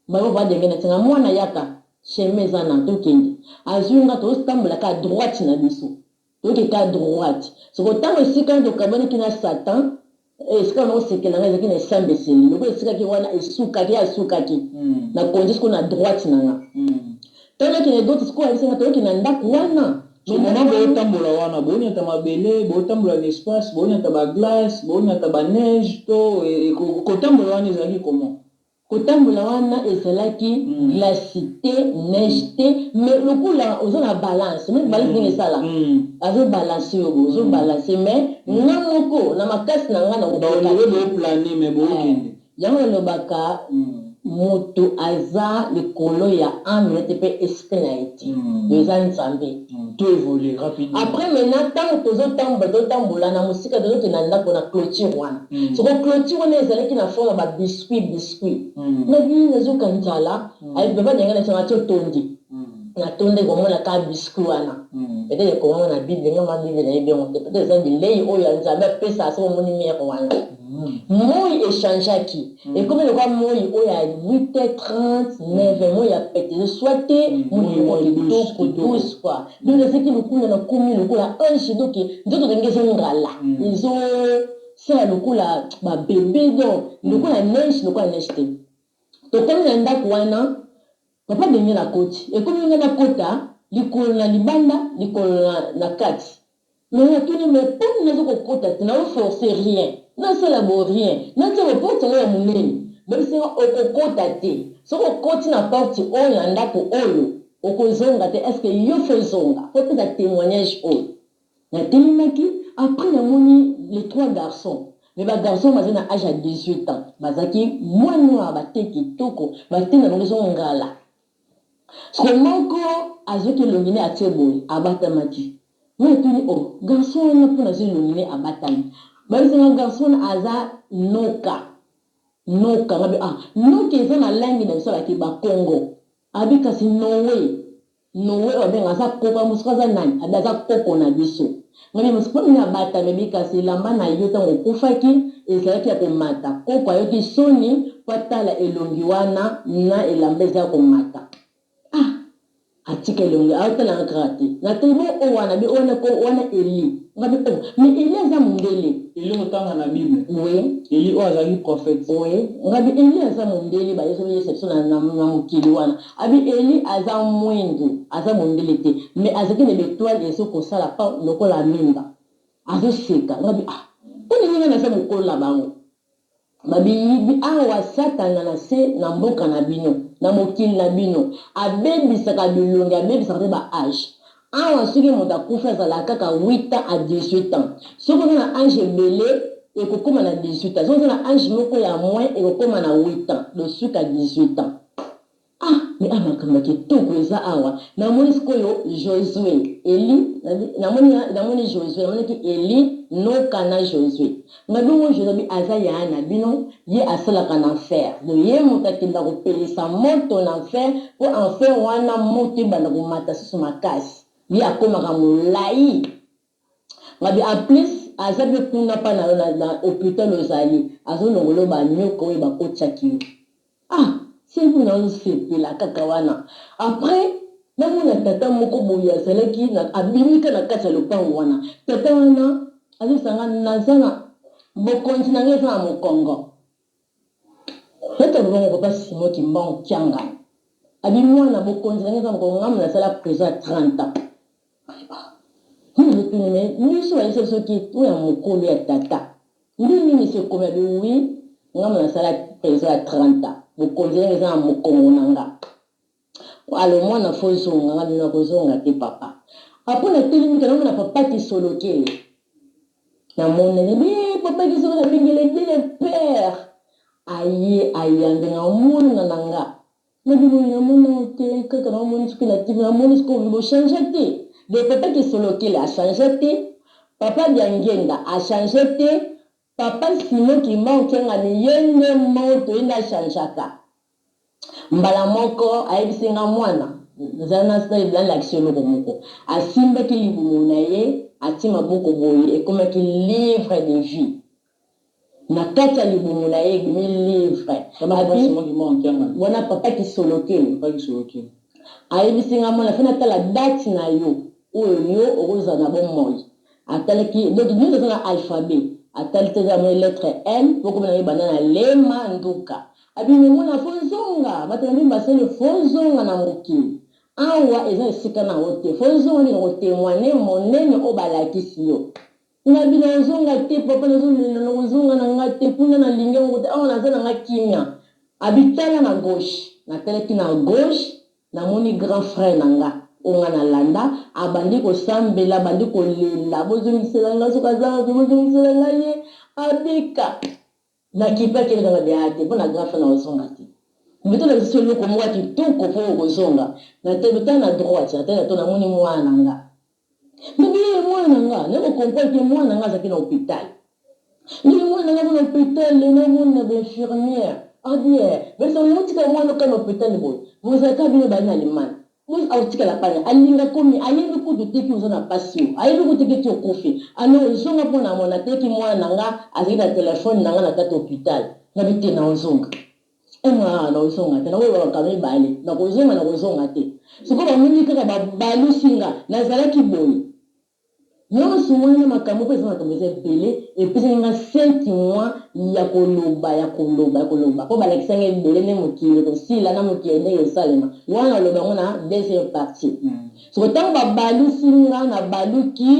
Bango papa Diangene atinga mwana yaka, chemin eza na tokende. Azwi nga, tozotambola ka droite na biso, toyoki ka droite. Soko ntango esika wana tokabanaki na Satan, esika wana osekela nga ezalaki na esambeseli lokola esikaki wana, esukaki, asukaki nakonzi. Sikoyo na droite na nga, ntango nakende droite, sikoyo ayebisinga toyoki na ndako wana. Moma bootambola wana, boonyata mabele, bootambola na espace, boonyata baglace, boonyata baneige, to kotambola wana ezalaki comment? Kotambola wana ezalaki glace te, neige te, mais lokola oza na balance, mais balance ndenge esala, azobalance yo bo ozobalance. Mais nga moko na makasi na nga na boplane, mais bookende. Yango nalobaka, moto aza likolo ya âme te mpe esprit na ye te, eza Nzambe. To évolue rapidement. Après maintenant, ntango tozotambola, tozotambola na mosika, tozokende na ndako na clôture wana. Soko clôture wana ezalaki na forme ya babiscuit, biscuit. Nabi nazoka nzala, ayebi papa ndenge na ati otondi. Natondi komona ka biscuit wana, peut-être ekomama na Bible, nga ma Bible nayebi yango te, peut-être eza bilei oyo ya Nzambe apesa. Soki omoni mire wana, moi echangeaki, ekomi lokola moi oyo ya 8h30, 9, moi ya pete ezoswa te, moi moko kitoko, douce quoi. Donc ezalaki lokola nakomi lokola ange, donc nzoto ndenge ezongala, ezosala lokola babebe, donc lokola neige, lokola neige te. Tokomi na ndako wana, papa ndenge nakoti, ekomi nga nakota likolo na libanda, likolo na kati. Mais natuni, mais mponi naza kokota te? Naoforce rien, nasala bo rien, natia baporte yango ya monene. Babisinga okokota te, soki okoti na porte oyo na ndako oyo, okozonga te. Est-ce yo faut zonga po pesa témoignage oyo? Natelemaki. Après namoni les trois garçons, mais bagarçon baza na âge ya 18 ans, bazalaki mwa noir, bate kitoko, bate na bango ezongala. Siko moko azwaki elongi ne atie boye, abatamaki. Nga natuni o garçon wana mpo nazwi elongi ne abatami. Babisinga garçon wana aza Noka, Noka. Ngabi ah, Noka eza na langi na biso baki bakongo. Abi kasi Noé, Noé oyo abenga aza koko mosuku, aza nani? Abi aza koko na biso. Ngabi mosuku mpo nini abatami? Abi kasi elamba na yo ntango okufaki ezalaki ya komata, koko ayoki soni mpo atala elongi wana na elamba eza ya komata. Ah. Atika elongi aotala nga kaka te. Natali bo oyo wana bi wana ko wana Elie. Nga bi oh mais Elie aza mundele. Elie otanga na bible. Oui. Elie oyo azalaki prophète. Oui. Nga bi Elie aza mundele ba yeso yesa biso na, na, na mokili wana. Abi Elie aza mwindu, aza mundele te. Mais azalaki na b'etoile ezo kosala pa lokola minda. Azo seka. Nga bi ah pona nini nga naza mukolo na bango. Ba miyibi awa satana na se na mboka na bino na mokili na bino abebisaka bilongi abebisaka pe ba age awa soki moto akufi azalaka kaka 8 ans à 18 ans soki oza na age ebele ekokoma na 18 ans soki oza na age moko ya moins ekokoma na 8 ans donc suka 18 ans. Ah mais ah makambo ya kitoko eza awa namoni sikoyo Josue Elie namoni namoni Josue namonaki Elie Noka na Josue nga bongo Josue abi aza yaya na bino ye asalaka na enfer donc ye moto akenda kopelisa moto na enfer po enfer wana moto ebanda komata susu makasi ye akomaka molayi Ngabi en plus aza pe kuna pa na yo na hopital ozali azo longola yo ba nioka oyo ba kotisaki yo ah sebu nazo sepela kaka wana après na mona tata moko boye azalaki na abimi ka na kati ya lopango wana tata wana azo yebisa nga naza na bokonzi na nga eza na mokongo Neti aloba ngo papa Simon kimbangu kiangani abi mwana bokonzi na nga eza mokongo nga nasala prison ya 30 ans Nini tuni mais biso bayebisa biso ki oyo ya mokolo ya tata nde nini esi ekomi abi oui nga nasala prison ya 30 ans bokonzi na nga eza na mokongo na nga alo mwana fo zonga nga bino nakozonga te papa apres natelemi ka namona papa kisolokele namoneli bi papa kisolokele abengele bele père aye ayambe nga mwana na nga Na bilongi na mona yo te kaka na moni soki na TV na moni sikoyo bo change te donc papa kisolokele a change te papa diangienda a change te papa Simon kimbangu kiangani ye nde moto ye nde a changeaka mbala moko ayebisi nga mwana zala na lakisi yo eloko moko asimbaki libumu na ye atie maboko boye ekomaki livre de vie Na kati ya libumu na ye ebimi livre. Abi wana papa kisolokele. Ayebisi nga mwana faut natala date na yo oyo yo okozala na bomoi. Atalaki donc nionso eza na alphabet. Atali te amoni lettre L po kombo na ye ebanda na Lema Nduka. Abi mais mwana faut ozonga bato na bino basali faut ozonga na mokili. Awa eza esika na yo te faut ozonga okende ko temoigner monene oyo balakisi yo. Nga bi nakozonga te papa nazo lela nakozonga na nga te kuna na lingi yango te awa naza na nga kimia abi tala na gauche na talaki na gauche na moni grand frère na nga oyo nga na landa abandi kosambela abandi kolela bozongisela nga soki aza wapi bozongisela nga ye abika na kipaki ye kaka bi te pona grand frère nakozonga te mbeto na biso eloko moko ya kitoko po okozonga na tala na droite na tala na to namoni mwana na nga Lobi ye mwana na nga naye ko comprendre ke mwana na nga azalaki na hopital ndenge mwana na nga aza na hopital na moni na ba infirmière abi eh bayebisa nga otika mwana oka na hopital boye bozalaka bino bali na Allemagne akotikala pana alinga komi ayebi kutu te ki oza na pasi oyo ayebi kutu te ki ti okufi alors zonga mpo na mwana ateki mwana na nga azalaki na telefone na nga na kati ya hopital ngabi te naozonga Eeh nakozonga te nakoyeba makambo mibale nakozonga nakozonga te sikoyo bamoni kaka babalusi nga nazalaki boye nyonso wana makambo mpe eza makambo eza ebele epesaki nga 5 mois ya koloba ya koloba ya koloba mpo balakisa nga ebele nde mokili ekosila na mokili ndenge esalema wana naloba yango na deuxième partie soko ntango babalusi nga nabaluki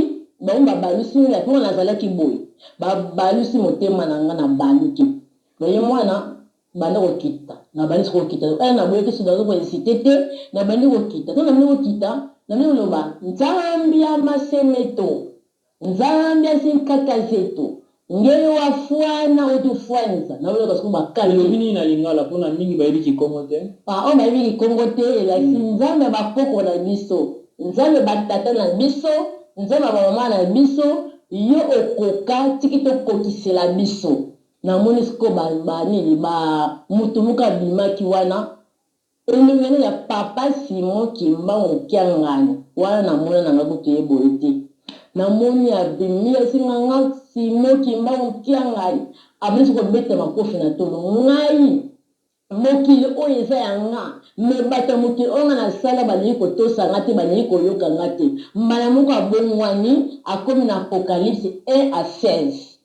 bango babalusi nga mpo nazalaki boye babalusi motema na nga nabaluki Boye mwana banda kokita nabandi sikoyo kokita eh naboyaki soki nazo ko insiste te nabandi kokita tango nabandi kokita nabandi koloba nzambi ya masemeto nzambi ya sinkaka zetu ngeye wa fwana otufuanisa nayoka sikoyo bakati. Elobi nini na lingala pona mingi bayebi kikongo te? Ba oyo bayebi kikongo te elakisi nzambe ya ba koko na biso nzambe ba tata na biso nzambe ya ba mama na biso yo okoka tiki tokokisela biso Namoni sikoyo ba ba nini ba mutu moko abimaki wana elongi wana ya papa Simon kimbangu kiangani wana namona na nga kutu ye boye te namoni abimi asenga nga Simon kimbangu kiangani abandi sikoyo kobeta makofi na tolo ngai. Mokili oyo eza ya nga, mais bato ya mokili oyo nga nasala balingi kotosa nga te, balingi koyoka nga te. Mbala moko abongwani, akomi na Apocalypse 1 à 16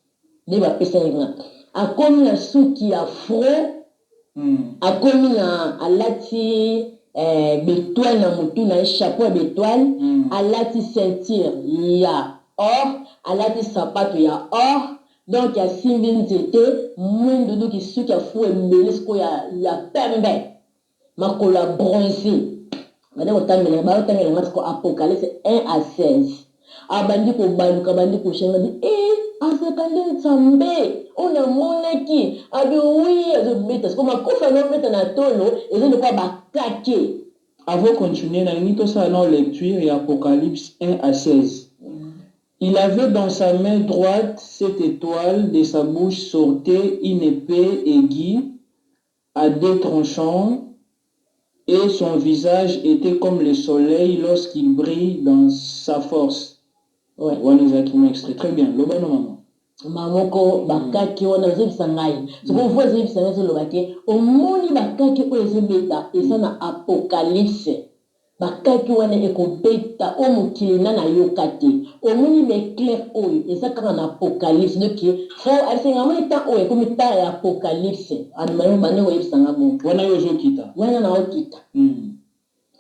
nde bapesaki nga. Akomi na suki ya afro, akomi na alati b'étoile na motu na ye, chapeau ya b'étoile, alati ceinture ya or, alati sapato ya or. Donc asimbi nzete mwindu, donc suki ya afro ebele sikoyo ya pembe, makolo ya bronzé. Bandi kotambela, baotangela nga sikoyo Apocalypse 1 à 16. Abandi kobaluka, abandi koshenga bi e azalaka nde Nzambe oyo namonaki. Abi oui, azobeta sikoyo makofi, azobeta na tolo, eza lokola bakake. Avant continuer, nalingi tosala na lecture ya Apocalypse 1 à 16. Il avait dans sa main droite sept étoiles, de sa bouche sortait une épée aiguë à deux tranchants, et son visage était comme le soleil lorsqu'il brille dans sa force. Wana ezalaki mwa extrait. Très bien, loba no, mama. Moko bakaki wana ezobisa ngai sikoyo, vo ezobisa ngai, ezoloba ke omoni bakaki oyo ezobeta eza na Apocalypse. Bakaki wana ekobeta oyo mokili na nayoka te. Omoni baéclair oyo eza kaka na Apocalypse. Donc fo abisenga amoni temps oyo ekomi temps ya Apocalypse. Bande koyebisanga bongo. Wana yo ozokita? Wana naokita.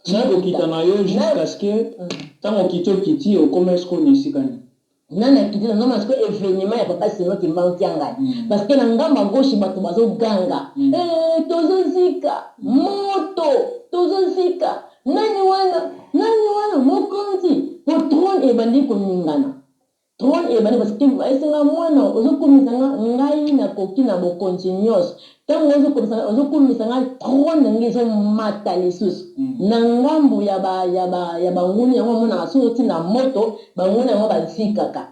Na kokita na yo jusqu'à ce que ntango okiti, okiti, okoma esiko na esika nini? Nga nakiti, nazomona sikoyo événement ya papa Simon Kimbangu Kiangani, parce que na ngambo ya gauche bato bazoganga: "Eh, tozozika moto, tozozika! Nani wana? Nani wana mokonzi?" Po trône ebandi koningana, trône ebandi, parce que esenga mwana ozokomisa nga, ngai nakoki na bokonzi nyonso. Ntango ozokomisa nga, trône na ngai ezomata lisusu na ngambu ya banguni. Yango omonaka soki otina moto, banguni yango bazikaka.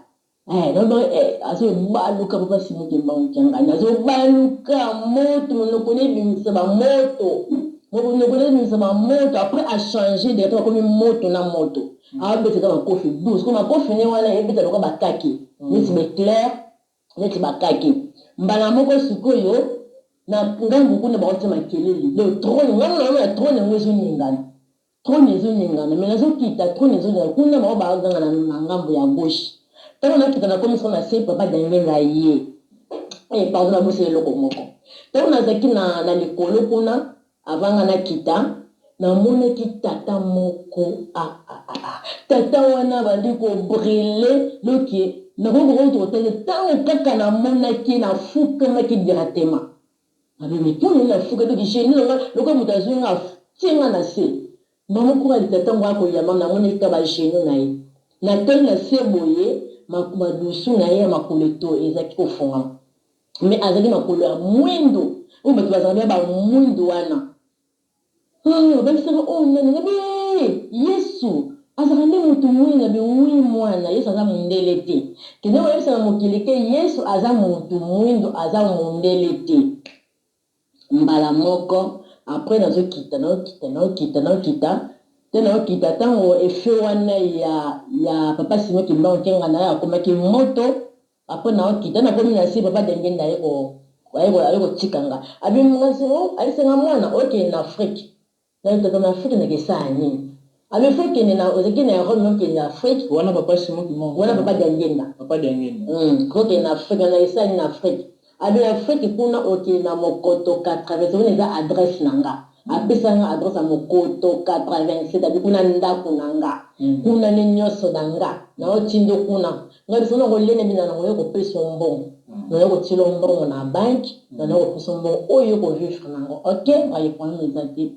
Azobaluka papa Simon Kimbangu Kiangani, azobaluka moto, monoko na ebimisa bamoto, monoko na ebimisa bamoto. Après achange directement, akomi moto na moto, abetaka makofi 12 ko makofi ne wana ebeta lokola bakaki, neti baéclair, neti bakaki. Mbala moko sikoyo na ngambu kuna bakotia makelele. Le trône, ngambo na ya trône yango ezoningana, trône ezoningana, mais nazokita, trône ezoningana kuna, bango baganga na ngambo ya gauche. Ntango nakita, nakomi soko na se, papa Diangienda ye. Pardon, naboseli eloko moko. Ntango nazalaki na likolo kuna, avanga nakita, namonaki tata moko. Ah, ah, ah, ah. Tata wana bandi kobriller, donc nakoki kotala. Ntango kaka namonaki, nafukamaki directement. Abimi mpona nafuka, donc genou nanga lokola moto azwi nga, atie nga na se. Mama moko alita, ntango akoyamba, namoni kaka bagenou na ye. Natali na se boye, madusu na ye ya makolo eto ezalaki kofungama, mais azalaki makolo ya mwindu oyo bato bazalaka bya bamwindu wana. Babisaka oyo nani? Nabi Yesu azalaka nde motu mwindu? Nabi oui, mwana, Yesu aza mondele te. Kende koyebisaka mokili ke Yesu aza motu mwindu, aza mondele te. Mbala moko après nazokita, naokita, naokita, naokita te, naokita. Ntango efe wana ya papa Simon Kimbangu Kiangani ye akomaki moto, après naokita, nakomi na se, papa Diangienda aye kotika nga. Abisenga mwana okende na Afrique. Tata, na Afrique nakesala nini? Abi fo okende na ozalaki na Rome, okende na Afrique. Wana papa Simon Kimbangu? Wana papa Diangienda. Papa Diangienda. Okende na Afrique, nakesala nini na Afrique? Abi na Afrique kuna okende na Mokoto 80, wana eza adresse na nga. Apesa nga adresse ya Mokoto 87. Abi kuna ndako na nga, kuna nde nyonso na nga naotindo kuna. Nga biso na kolene bina nango, yo kopesa mbongo, nayo kotiela mbongo na banque, nayo kopesa mbongo oyo kovivre nango. Ok, ngai problème eza te.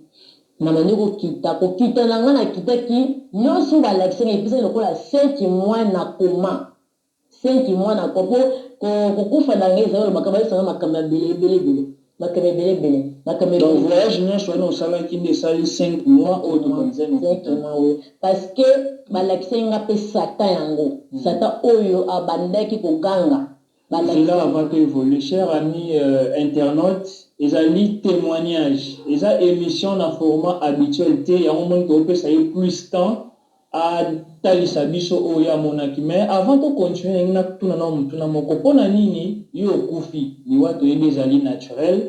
Na bandi kokita, kokita na nga, nakitaki nyonso balakisaki, epesaki lokola 5 mois na koma, 5 mois na ko po kokufa na ngai ezali makambo ayesanga, makambo ebele ebele ebele, makambo ebele ebele, makambo. Donc voyage nyonso wana osalaki nde esali 5 mois oyo tokanisa? 5 mois, oui, parce que balakisaki nga mpe Satan yango, Satan oyo abandaki koganga. Là, avant que évolue, cher ami internaute, ezali témoignage, eza émission na format habituel te. Yango moni topesa ye plus temps atalisa biso oyo amonaki. Mais avant tocontinue, ndenge natuna na motuna moko: mpo na nini yo okufi? Liwa toyebi ezali naturel.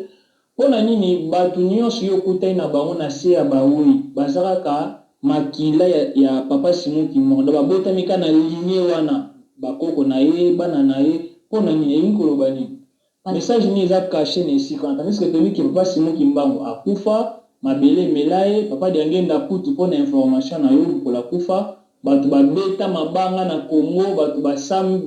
Mpo na nini bato nyonso yo okutani na bango na se ya bawei baza kaka makila ya Papa Simon Kimbangu? Donc babotami kaka na lignee wana, bakoko na ye, bana na ye. Mpo na nini? Elingi koloba nini? Message nini eza cache na esika wana? Tandis que toyebi que Papa Simon Kimbangu akufa, mabele emela ye. Papa Diangienda kutu, mpo na information na yo, mokolo akufa, bato babeta mabanga na Congo, bato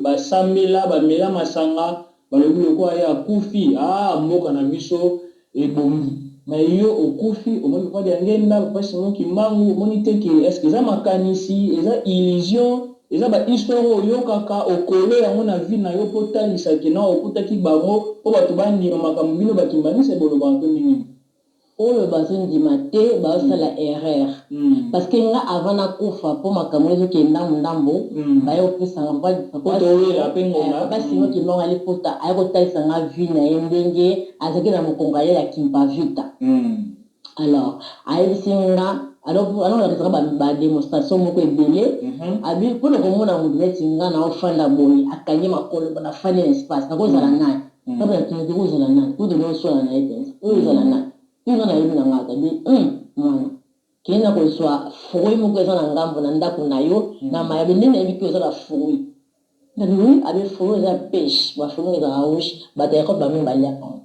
basambela, bamela masanga, balobi lokola ye akufi, ah, mboka na biso ebongi. Mais yo okufi, omoni Papa Diangienda, Papa Simon Kimbangu, omoni te ke est ce que eza makanisi, eza illusion, eza ba histoire oyo oyokaka, okole yango na vie na yo mpo otalisa ke non, okutaki bango, mpo bato bandima makambo bino bakimbanisa bolobaka, to ndenge nini? Oyo bazondima te bazosala erreur, parce que nga avant nakufa, mpo makambo ezokende ndambu ndambu, baye kopesanga towela mpe ngonga. Papa Simon Kimbangu alipota, aye kotalisa nga vie na ye ndenge azalaki na mokongo aye ya Kimpa Vita. Alors ayebisi nga, alors alakisaka badémonstration moko ebele. Abi mpona komona moto neti nga na ofanda boye, akangi makolo, nafandi na espace, nakozala nani? Kaka natunaki kozala nani kutu noswana na ye mpenza, oyo ozala nani? Mpe nga nayebi na nga atabi mwana kende na kozwa fruit moko eza na ngambo na ndako na yo na mayabe. Nde nayebi ke oza na fruit. Nabi oui. Abi fruit eza pêche, bafruit ezalaka rouge, bato ya Europe bamingi baliaka yango.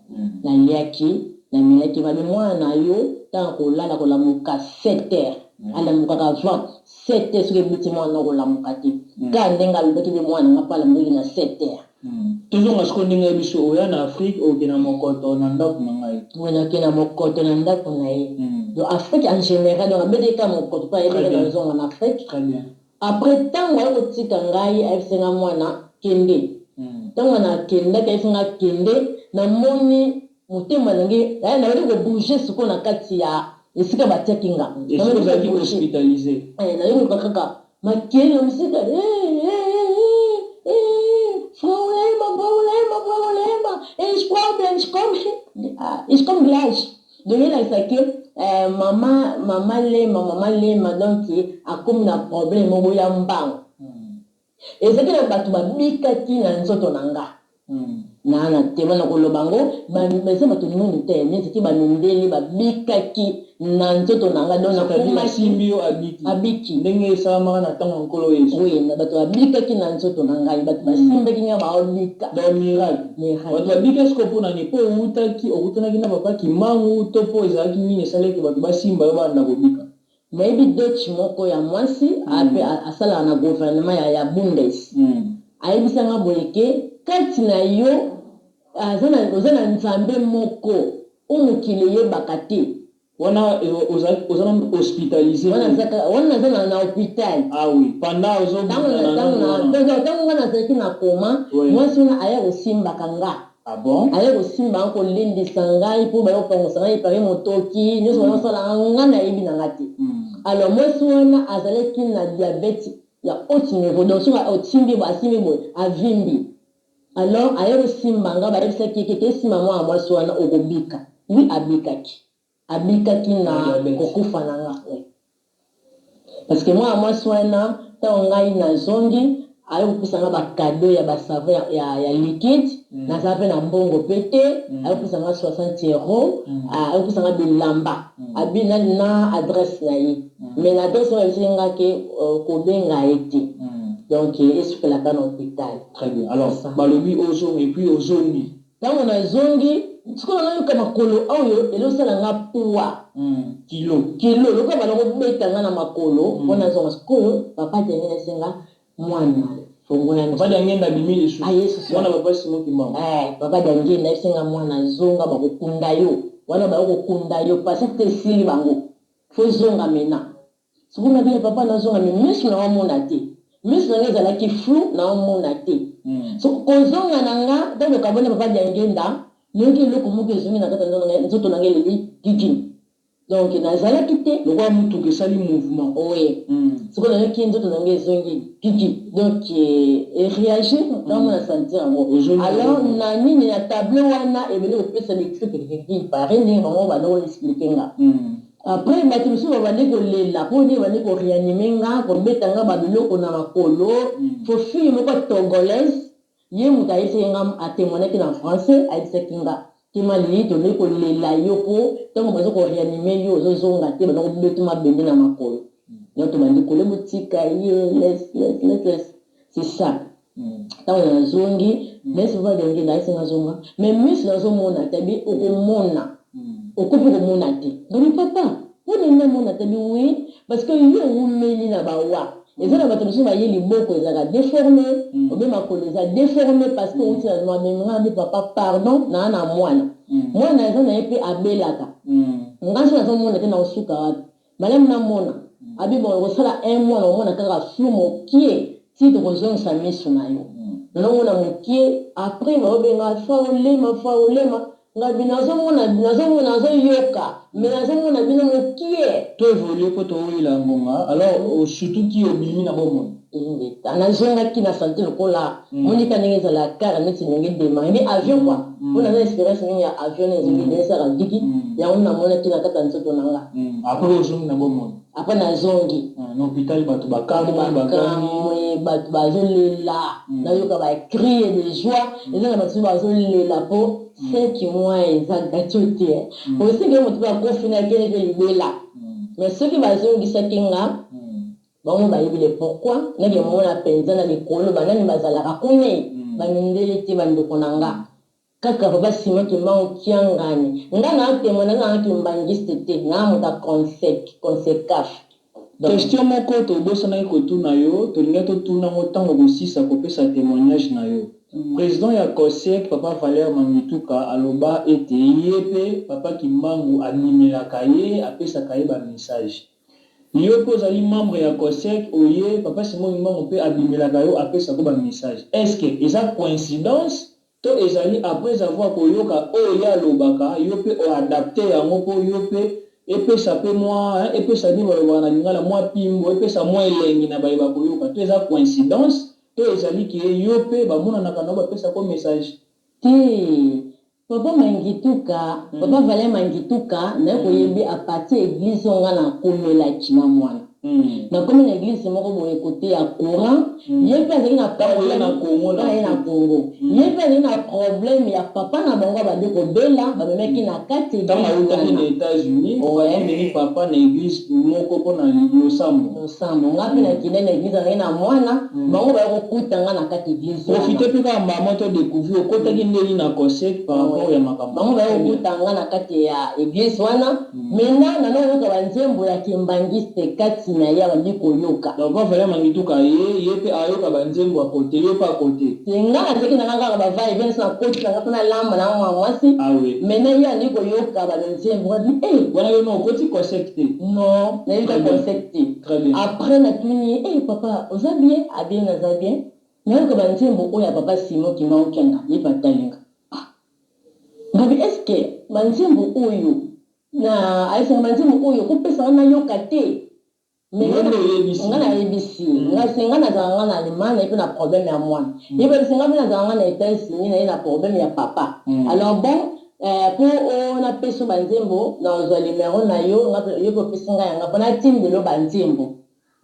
Naliaki, namelaki. Babi mwana na yo ntango kolala, kolamuka 7 heures, alamukaka avant 7 heures. Soki ebeti mwana, kolamuka te. Kaka ndenge alobaki mpe mwana nga mpe alamukaki na 7 heures. Tozonga sikoyo ndenge ya biso oya na Afrique, okende na mokoto na ndako na ngai. Oye na mokoto na ndako na ye. Donc Afrique en général, donc abetaki kaka mokoto mpo ayebaki nazonga na Afrique. Très bien. Après, ntango aye kotika ngai, ayebisi nga mwana kende. Ntango nakendaki, ayebisi nga kende, namoni motema na ngai nayaki kobouger sikoyo na kati ya esika batiaki nga. Esika ozalaki hospitalisé. Nayokoka kaka makele na mosika: "Frau Lema, Frau Lema, Frau Lema, ich komme, ich komme, ich komme gleich." Donc elakisaki mama, mama Lema, mama Lema. Donc akomi na problème moko ya mbango. Ezalaki na bato babikaki na nzoto na nga na tema na koloba ngo, eza bato nini te, ezalaki bamindele babikaki na nzoto na nga. Donc nakomaki yo abiki. Abiki. Ndenge esalamaka na ntango ya Nkolo Yesu. Oui, na bato babikaki na nzoto na ngai, bato basimbaki nga, baobika. Donc miracle, bato babika. Siko mpona nini? Mpo outaki, okutanaki na Papa Kimbangu, to mpo ezalaki nini esalaki bato basimba yo, banda kobika? Nayebi Deutsche moko ya mwasi ape asalaka na gouvernement ya Bundes. Ayebisanga boye ke kati na yo oza na Nzambe moko oyo mokili eyebaka te. Wana oza nanu hospitalisé? Wana naza na hôpital. Ah oui, pendant Ntango nga nazalaki na coma, mwasi wana aya kosimbaka nga. Ah bon? Aya kosimba nga, kolendisa ngai mpo baya kopangusa ngai epare motoki nyonso bazosalanga nga, nayebi na nga te. Alors mwasi wana azalaki na diabète ya haute niveau, donc soki otimbi boye, asimbi boye, avimbi. Alors aye kosimba nga, bayebisaki eke esimba mwana mwasi wana, okobika. Oui, abikaki, abikaki na kokufa na nga, parce que mwana mwasi wana, ntango ngai nazongi, aye kopesa nga bacadeau ya basavon ya liquide. Naza mpe na mbongo mpe te. Aye kopesa nga 60 euro. Aye kopesa nga bilamba. Abi na adresse na ye, mais na adresse oyo ayebisaki nga ke kobenga ye te. Donc esukelaka na hôpital. Très bien. Alors balobi ozongi, et puis ozongi. Ntango nazongi sikoyo, nayoka makolo oyo ezosala nga poids. Kilo. Kilo, lokola bana kobeta nga na makolo mpo nazonga. Sikoyo Papa Diangenda esenga mwana fongola. Papa Diangenda abimi lisusu. Aye susu. Mwana Papa Simon Kimbangu. Papa Diangenda esenga mwana zonga, bakokunda yo wana, baya kokunda yo pasi te, esili bango, faut zonga maintenant. Sikoyo nabina papa nazonga, mais miso naomona te, miso na nga ezalaki flou, naomona te. So kozonga na nga, ntango okaboni Papa Diangenda, nayoki eloko moko ezongi na kati ya nzoto na nga, eleli gigi. Donc nazalaki te. Lokola mutuka esali mouvement. Oui. Sikoyo nayoki nzoto na nga ezongi gigi, donc eréagir, naomona sentir yango. Alors na nini, na tableau wana ebele kopesa bicri pare ndenge bango banda koexpliquer nga. Après bato mosusu babandi kolela mpo ndenge bandi koréanimer nga, kobeta nga babiloko na makolo. Faut fille moko togolaise, ye moto ayebisaki nga, atémoignaki na français, ayebisaki nga ke Tema Lili tozali kolela yo po tango bazo ko reanimer yo ozo zonga te baza kobeta yo mabende na makolo donc tobandi kolela botika ye laisse laisse laisse laisse c'est ça tango nazongi mais papa Diangienda ayebisi nga zonga mais misu nazo mona te abi okomona okoki komona te ngabi papa pona nini namona te abi oui parce que yo owumeli na ba wa Eza na bato mosusu baye liboko ezalaka deforme ou bien makolo eza deforme parce que owuti na noir mais nga nabi papa pardon naa na mwana mwana aza naye pe abelaka nga soki nazo mona te nako suka wapi malamu na mona abi bon okosala un mois nako mona kaka flou mokie ti toko zongisa misu nayo nazo mona mokie après bazo benga fa olema fa olema Ngabi nazo mona nazo mona nazo yoka mais nazo mona bino mukie. To evoluer po towela ngonga alors osutuki obimi na bomoi. Ingeta nazongaki na sante lokola monika ndenge ezala car neti ndenge demarre nde avion quoi po naza na experience mingi ya avion na ezongi ndenge esalaka gigi yango namonaki na kati ya nzoto na nga. Après ozongi na bomoi. Après nazongi. Na hopital batu bakamwe bagangi. Bakamwe batu bazo lela nayoka ba cris de joie eza na batu bazo lela po 5 mois eza gateau te aussi que mutu pe akufi na akende pe libela mais soki bazongisaki nga bango bayebi le pourquoi nake mona penza na likolo ba nani bazalaka kuna ba mindele te ba ndeko na nga Kaka papa Simon kimbangu kiangani nga na temoin naza nanga kimbanguiste te naa moto ya consec consecaf donc. Question moko tobosanaki kotuna yo, tolingaki totuna yango tango okosisa kopesa temoignage na yo. President ya COSEC papa Valère Mangituka aloba ete ye pe papa Kimbangu abimelaka ye, apesaka ye ba messages. Yo pe ozali membre ya COSEC oye papa Simon Kimbangu pe abimelaka yo apesako ba messages. Est ce que eza coincidence To ezali après avoir koyoka oyo ye alobaka yo pe o adapter yango po yo pe epesa pe mwa hein epesa nini balobaka na lingala mwa pimbo epesa mwa elengi na baye bakoyoka to eza coincidence to ezali ke yo pe bamonanaka na yo bapesaka yo message? Te papa mangituka papa valin mangituka naye koyebi a partir ya eglise oyo nga nakomelaki na mwana Nakomi na eglise moko boye cote ya courant ye pe azalaki na problème tango aye na Congo ye pe azalaki na problème ya papa na bango abandi kobela bamemaki na kati eglise wana. Tango awutaki na Etats Unis amemi papa na eglise moko pona losambo. Losambo nga pe nakendaki na eglise nazalaki na mwana bango baye kokuta nga na kati eglise wana. Profite pe kaka mbala moko to decouvrir okotaki ndenge nini na Cosec par rapport ya makambo. Bango baye kokuta nga na kati ya eglise wana. Maintenant nana oyoka ba nzembo ya kimbanguiste kati na ye abandi koyoka. Donc va Valère Mangituka aye ye pe ayoka ba nzembo à cote yo pe à cote. Te nga nazalaki na nga kaka ba va et vient nionso na koti na nga po nalamba na nga mwana mwasi maintenant ye abandi koyoka ba nzembo nga bi eh. Wana yo nanu okoti cosec te? Non nayebi ka cosec te. Très bien. Après natuni ye eh papa oza bien? Abi naza bien nayoka ba nzembo oyo ya papa Simon kimbangu kiangani ye pe atali nga. Ah Ngabi est ce que ba nzembo oyo na ayebisi nga ba nzembo oyo oko pesa nga nayoka te mais nga oyebisi nga nayebisi ye nga se nga nazala nga na Allemagne naye pe na problème ya mwana ye pe ayebisi nga pe nazala nga na Etats Unis naye na problème ya papa alors bon po napesa yo ba nzembo nazua numero na yo nga pe yo pe opesi nga ya nga po natindela yo ba nzembo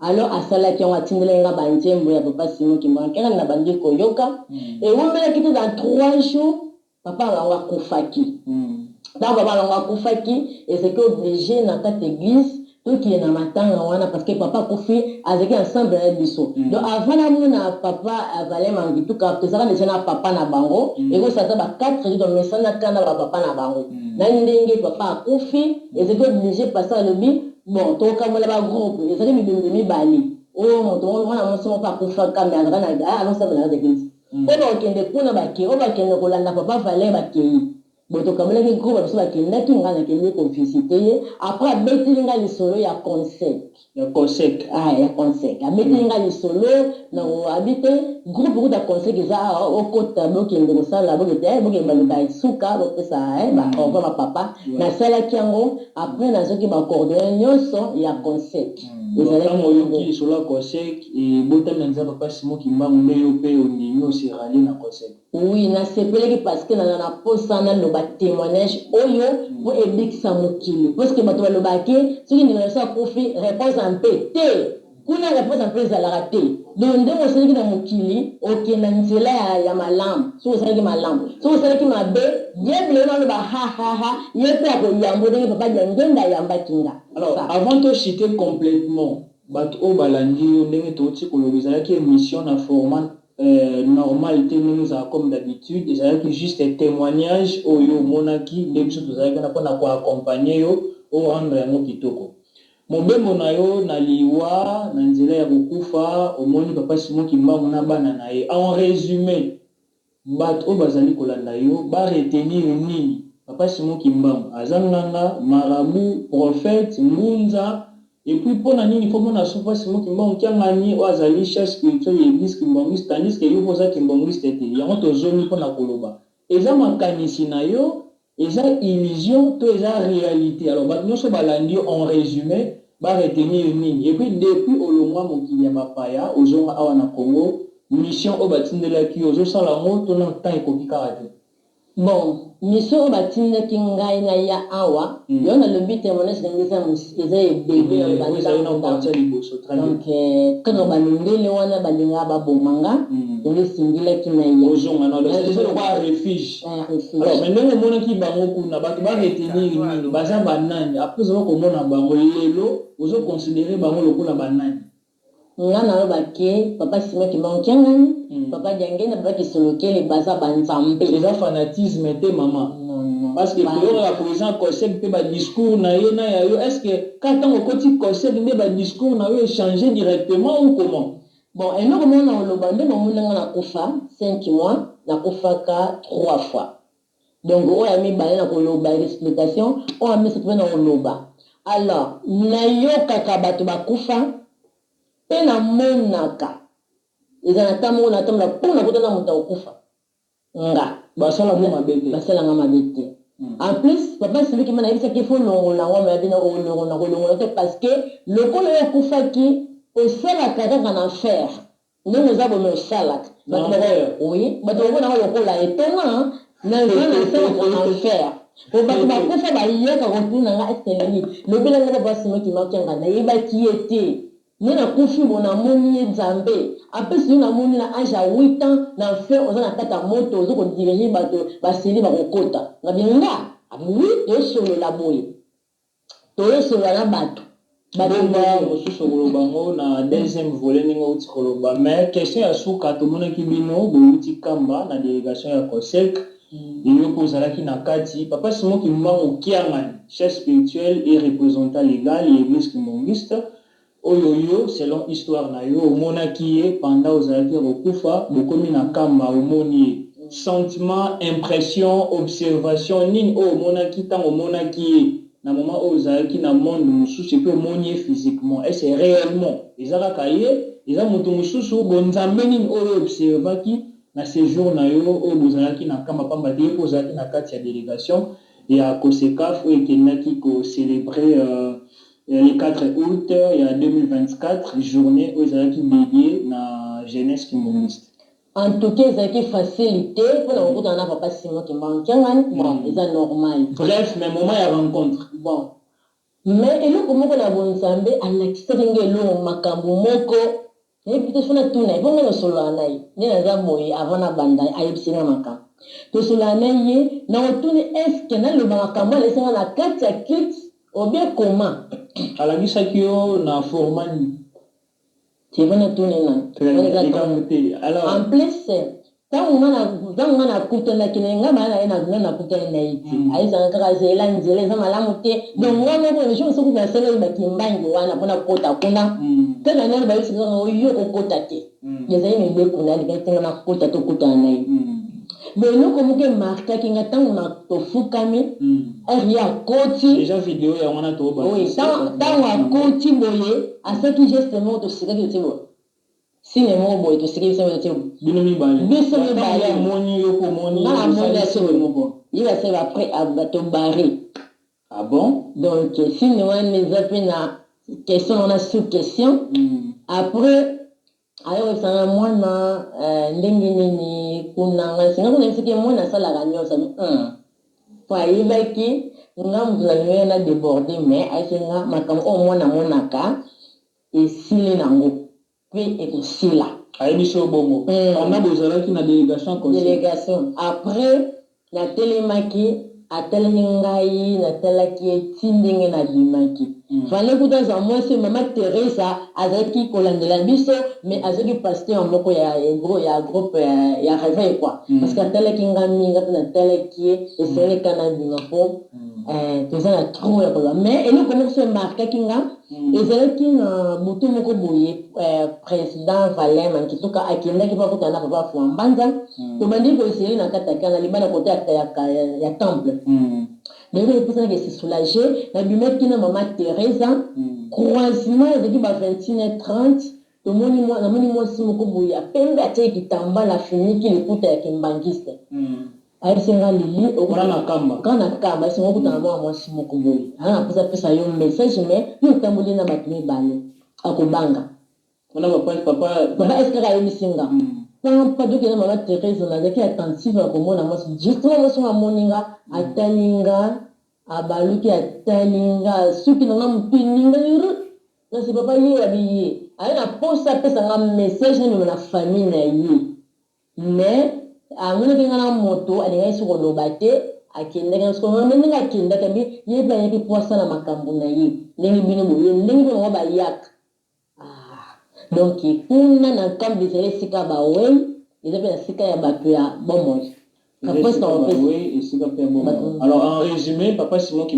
Alors asalaki yango atindelaki nga ba nzembo ya papa Simon Kimbangu kaka nabandi koyoka ewumelaki te dans 3 jours papa na bango akufaki tango papa na bango akufaki ezalaki oblige na kati eglise tokende na matanga wana parce que papa akufi azalaki ensemble na biso donc avant namona papa Valin Mangituka tozalaka dejà na papa na bango ekosala ata ba 4 jours tomesanaka na ba papa na bango na ndenge papa akufi ezalaki oblige pasteur alobi Bon tokabola ba groupe ezali bibembe mibale oyo moto moko mwana mwasi moko akufaka mais azalaka na azo sambela na kati ya eglise oyo bakokende kuna bakei oyo bakende kolanda papa valeur bakei bon tokabolaki groupe ba misusu bakendaki nga nakendeki ko visite ye après abeteli nga lisolo ya consec Ya consec. Ah ya consec abeteli nga lisolo na abi te groupe kutu ya consec eza awa okota bokende kosala bokende bokende baluka suka bopesa ba au revoir ba papa Nasalaki yango après nazwaki ba coordonnees nionso ya Consec. Ezalaki Tango oyoki lisolo ya Consec ebotami na nzela papa Simon Kimbangu nde yo pe ondimi o se rallier na Consec? Oui, nasepelaki parce que nazala na posa naloba temoignage oyo po ebikisa mokili. Parce que batu balobaka ke soki ndeko na biso akufi repose en paix te! Kuna reponse mpe ezalaka te. Donc ndenge osalaki na mokili, okende na nzela ya malamu soki osalaki malamu. Soki osalaki mabe, diable wana aloba ha ha ha, ye mpe akoyamba ndenge papa Diangenda ayambaki nga. Alors, avant tochuter complètement, bato oyo balandi yo, ndenge touti koloba, ezalaki émission na format normal te ndenge ezalaka comme d'habitude. Ezalaki juste témoignage oyo omonaki, nde biso tozalaki wana mpona koaccompagner yo, orendre yango kitoko. Mobembo na yo na liwa, na nzela ya kokufa, omoni papa Simon Kimbangu na bana na ye. En résumé, bato oyo bazali kolanda yo baretenir nini? Papa Simon Kimbangu aza nganga, marabout, prophète, ngunza? Et puis mpona nini faut mona so papa Simon Kimbangu Kiangani oyo azali chef spirituel ya église kimbangiste, tandis que yo mpo oza kimbangiste te? Yango tozongi mpona koloba, eza makanisi na yo, eza illusion to eza réalité? Alors bato nyonso balandi yo, en résumé baretenir nini? Et puis depuis olongwa mokili ya bapaya, ozonga awa na Congo, mission oyo batindelaki yo, ozosala yango to na temps ekoki kaka te? Bon, mission oyo batindaki ngai na ya awa, yo nalobi témoignage ndenge eza ebele. Ezali na partie ya liboso. Très bien. Donc kaka bamindele wana balingaka baboma nga, yango esingilaki na ye. Ozonga na eza lokola refuge. Refuge. Alors, mais ndenge omonaki bango kuna, bato baretenir nini? Baza banani? Après ozala komona bango lelo, ozoconsidérer bango lokola banani? Nga naloba ke papa Simon Kimbangu Kiangani, papa Diangenda, papa Kisolokele baza banzambe. Eza fanatisme te, mama? Non, non. Parce que toyokaka président COSEC mpe badiscours na ye na ya yo. Est ce que ka ntango okoti COSEC nde badiscours na yo échange directement ou comment? Bon, eloko moko na koloba, nde bomoni nga nakufa 5 mois, nakufaka trois fois. Donc oyo ya mibale na koloba explication, oyo ya misato mpe na koloba. Alors nayokaka bato bakufa mpe namonaka eza na ntango moko natambola mpo nakota na moto akokufa nga. Basala mo mabe te? Basalanga mabe te. En plus, papa Siliki ma nayebisaki faut longola yango, ma bino olongola, kolongola te, parce que lokola oyo okufaki, osalaka kaka na enfer. Ndenge oza bomi, osalaka. Oui, bato bakonaka lokola étonnant, naza nasalaka na enfer po bato bakufa bayaka kotuna nga eske nini lobelanga papa Simon Kimbangu Kiangani. Nayebaki ye te, nde nakufi bo namoni ye Nzambe apesi yo. Namoni na age ya 8 ans na enfer, oza na kati ya moto, oza kodiriger bato, baseli bakokota. Ngabi nga oui, tosolola boye, toyosolola na bato. Bomba mosusu okoloba yango na deuxième volet ndenge outi koloba. Mais question ya suka, tomonaki bino bouti Kamba na délégation ya COSEC, eyo mpo ozalaki na kati. Papa Simon Kimbangu Kiangani, chef spirituel et représentant légal ya église kimbangiste, oyo yo selon histoire na yo omonaki ye pendant ozalaki kokufa, bokomi na Kamba, omoni ye, sentiment, impression, observation nini oyo omonaki ntango omonaki ye na moment oyo ozalaki na monde mosusu, et puis omoni ye physiquement? Est ce réellement eza kaka ye, eza moto mosusu, bonzambe nini oyo observaki na séjour na yo oyo bozalaki na Kamba? Pamba te ye mpo ozalaki na kati ya délégation ya COSECAF oyo ekendaki kocélébrer le 4 août ya 2024, journée oyo ezalaki dédié na jeunesse kimbangiste. En tout cas, ezalaki facile te mpona kokutana na papa Simon Kimbangu Kiangani. Bon, eza normal. Bref, mais moment ya rencontre? Bon, mais eloko moko na bonzambe alakisaki nga eloko, makambo moko nayebi te. So natuna ye, mpo nga nasolola na ye nde naza boye. Avant nabanda, ayebisi nga makambo, tosolola na ye na kotuni est-ce naloba makambo alakisi nga na kati ya culte ou bien comment? Alakisaki yo na format nini? Tiva natuni na. Likambo te. Alors en plus, ntango nga nakutanaki na ye, nga baya na ye, nga nakutani na ye te. Ayebisanga kaka azela nzela eza malamu te. Donc nga moko jour soki nasalaki bakimbangi wana mpona kota kuna, kaka nani bayebisi kaka oyo kokota te, ezali mibeko na alingaki te nga nakota tokutana na ye. Bon, eloko moko emarquaki nga, ntango na tofukami, heure ye akoti. Déjà video yango wana. Oui, ntango akoti boye, asalaki geste moko, tosekaki, totie boye signe moko boye, tosekaki biso, totie. Bino mibale? Biso mibale. Omoni yo ko omoni? Nga namoni ase moko ye basali, après tobare. Ah bon? Donc signe wana eza mpe na question wana, sous question. Après ayoyebisanga mwana ndenge nini kuna. Ngai singa kuna yebisaki mwana asalaka nyonso abi po ayebaki nga moto nalingi na déborde, mais ayebisi nga makambo oyo mwana amonaka. Esili nango mpe ekosila. Ayebisi yo bongo pendant bozalaki na délégation conseil? Délégation. Après natelemaki, atelemi ngai, natalaki ye ti ndenge nabimaki. Fallait kuta azwa mwasi. Mama Teresa azalaki kolandela biso, mais azwaki pasteur moko ya groupe ya réveil quoi, parce que atalaki nga mingi, mpe natalaki ye. Esengeli ka nabima mpo toza na trop ya koloba. Mais eloko moko so emarquaki nga, ezalaki na butu moko boye, président Valin Mankituka akendaki mpo akutana na papa Fua Mbanza. Tobandi koseli na kati ya kana libanda kote ya temple. Nayebi epusanaki ese soulage. Nabimaki na mama Teresa, croisement ezalaki ba 21h30. Tomoni, namoni mwasi moko boye ya pembe, atiaki kitambala, afiniki liputa ya kimbangiste. Ayebisi nga: "Lili." Wana na Kamba? Kaka na Kamba. Ayebisi nga: "Okutana mwana mwasi moko boye, aa na mposa apesa yo message, mais yo otamboli na bato mibale, akobanga." Wana papa? Papa eske ayebisi nga pampa tokende. Mama Therese, nazalaki attentive ya komona mwasi. Justement, mwasi ngo amoni nga, atali nga, abaluki, atali nga, suki na nga motu eningani. Nasi papa ye yabi ye aye na posa apesa nga message, namema na famille na ye, mais amonaki nga na moto alingaki soki koloba te. Akendaki siko ndenge akendaki, abi ye mpe ayaki po asala makambo na ye ndenge bino boye, ndenge mpe bango bayaka. Ah, donc kuna na Nkambo ezali esika bawei, eza mpe na esika ya bato ya bomoi. Esika mpe ya bomoi. Alors, en résumé, papa Simon.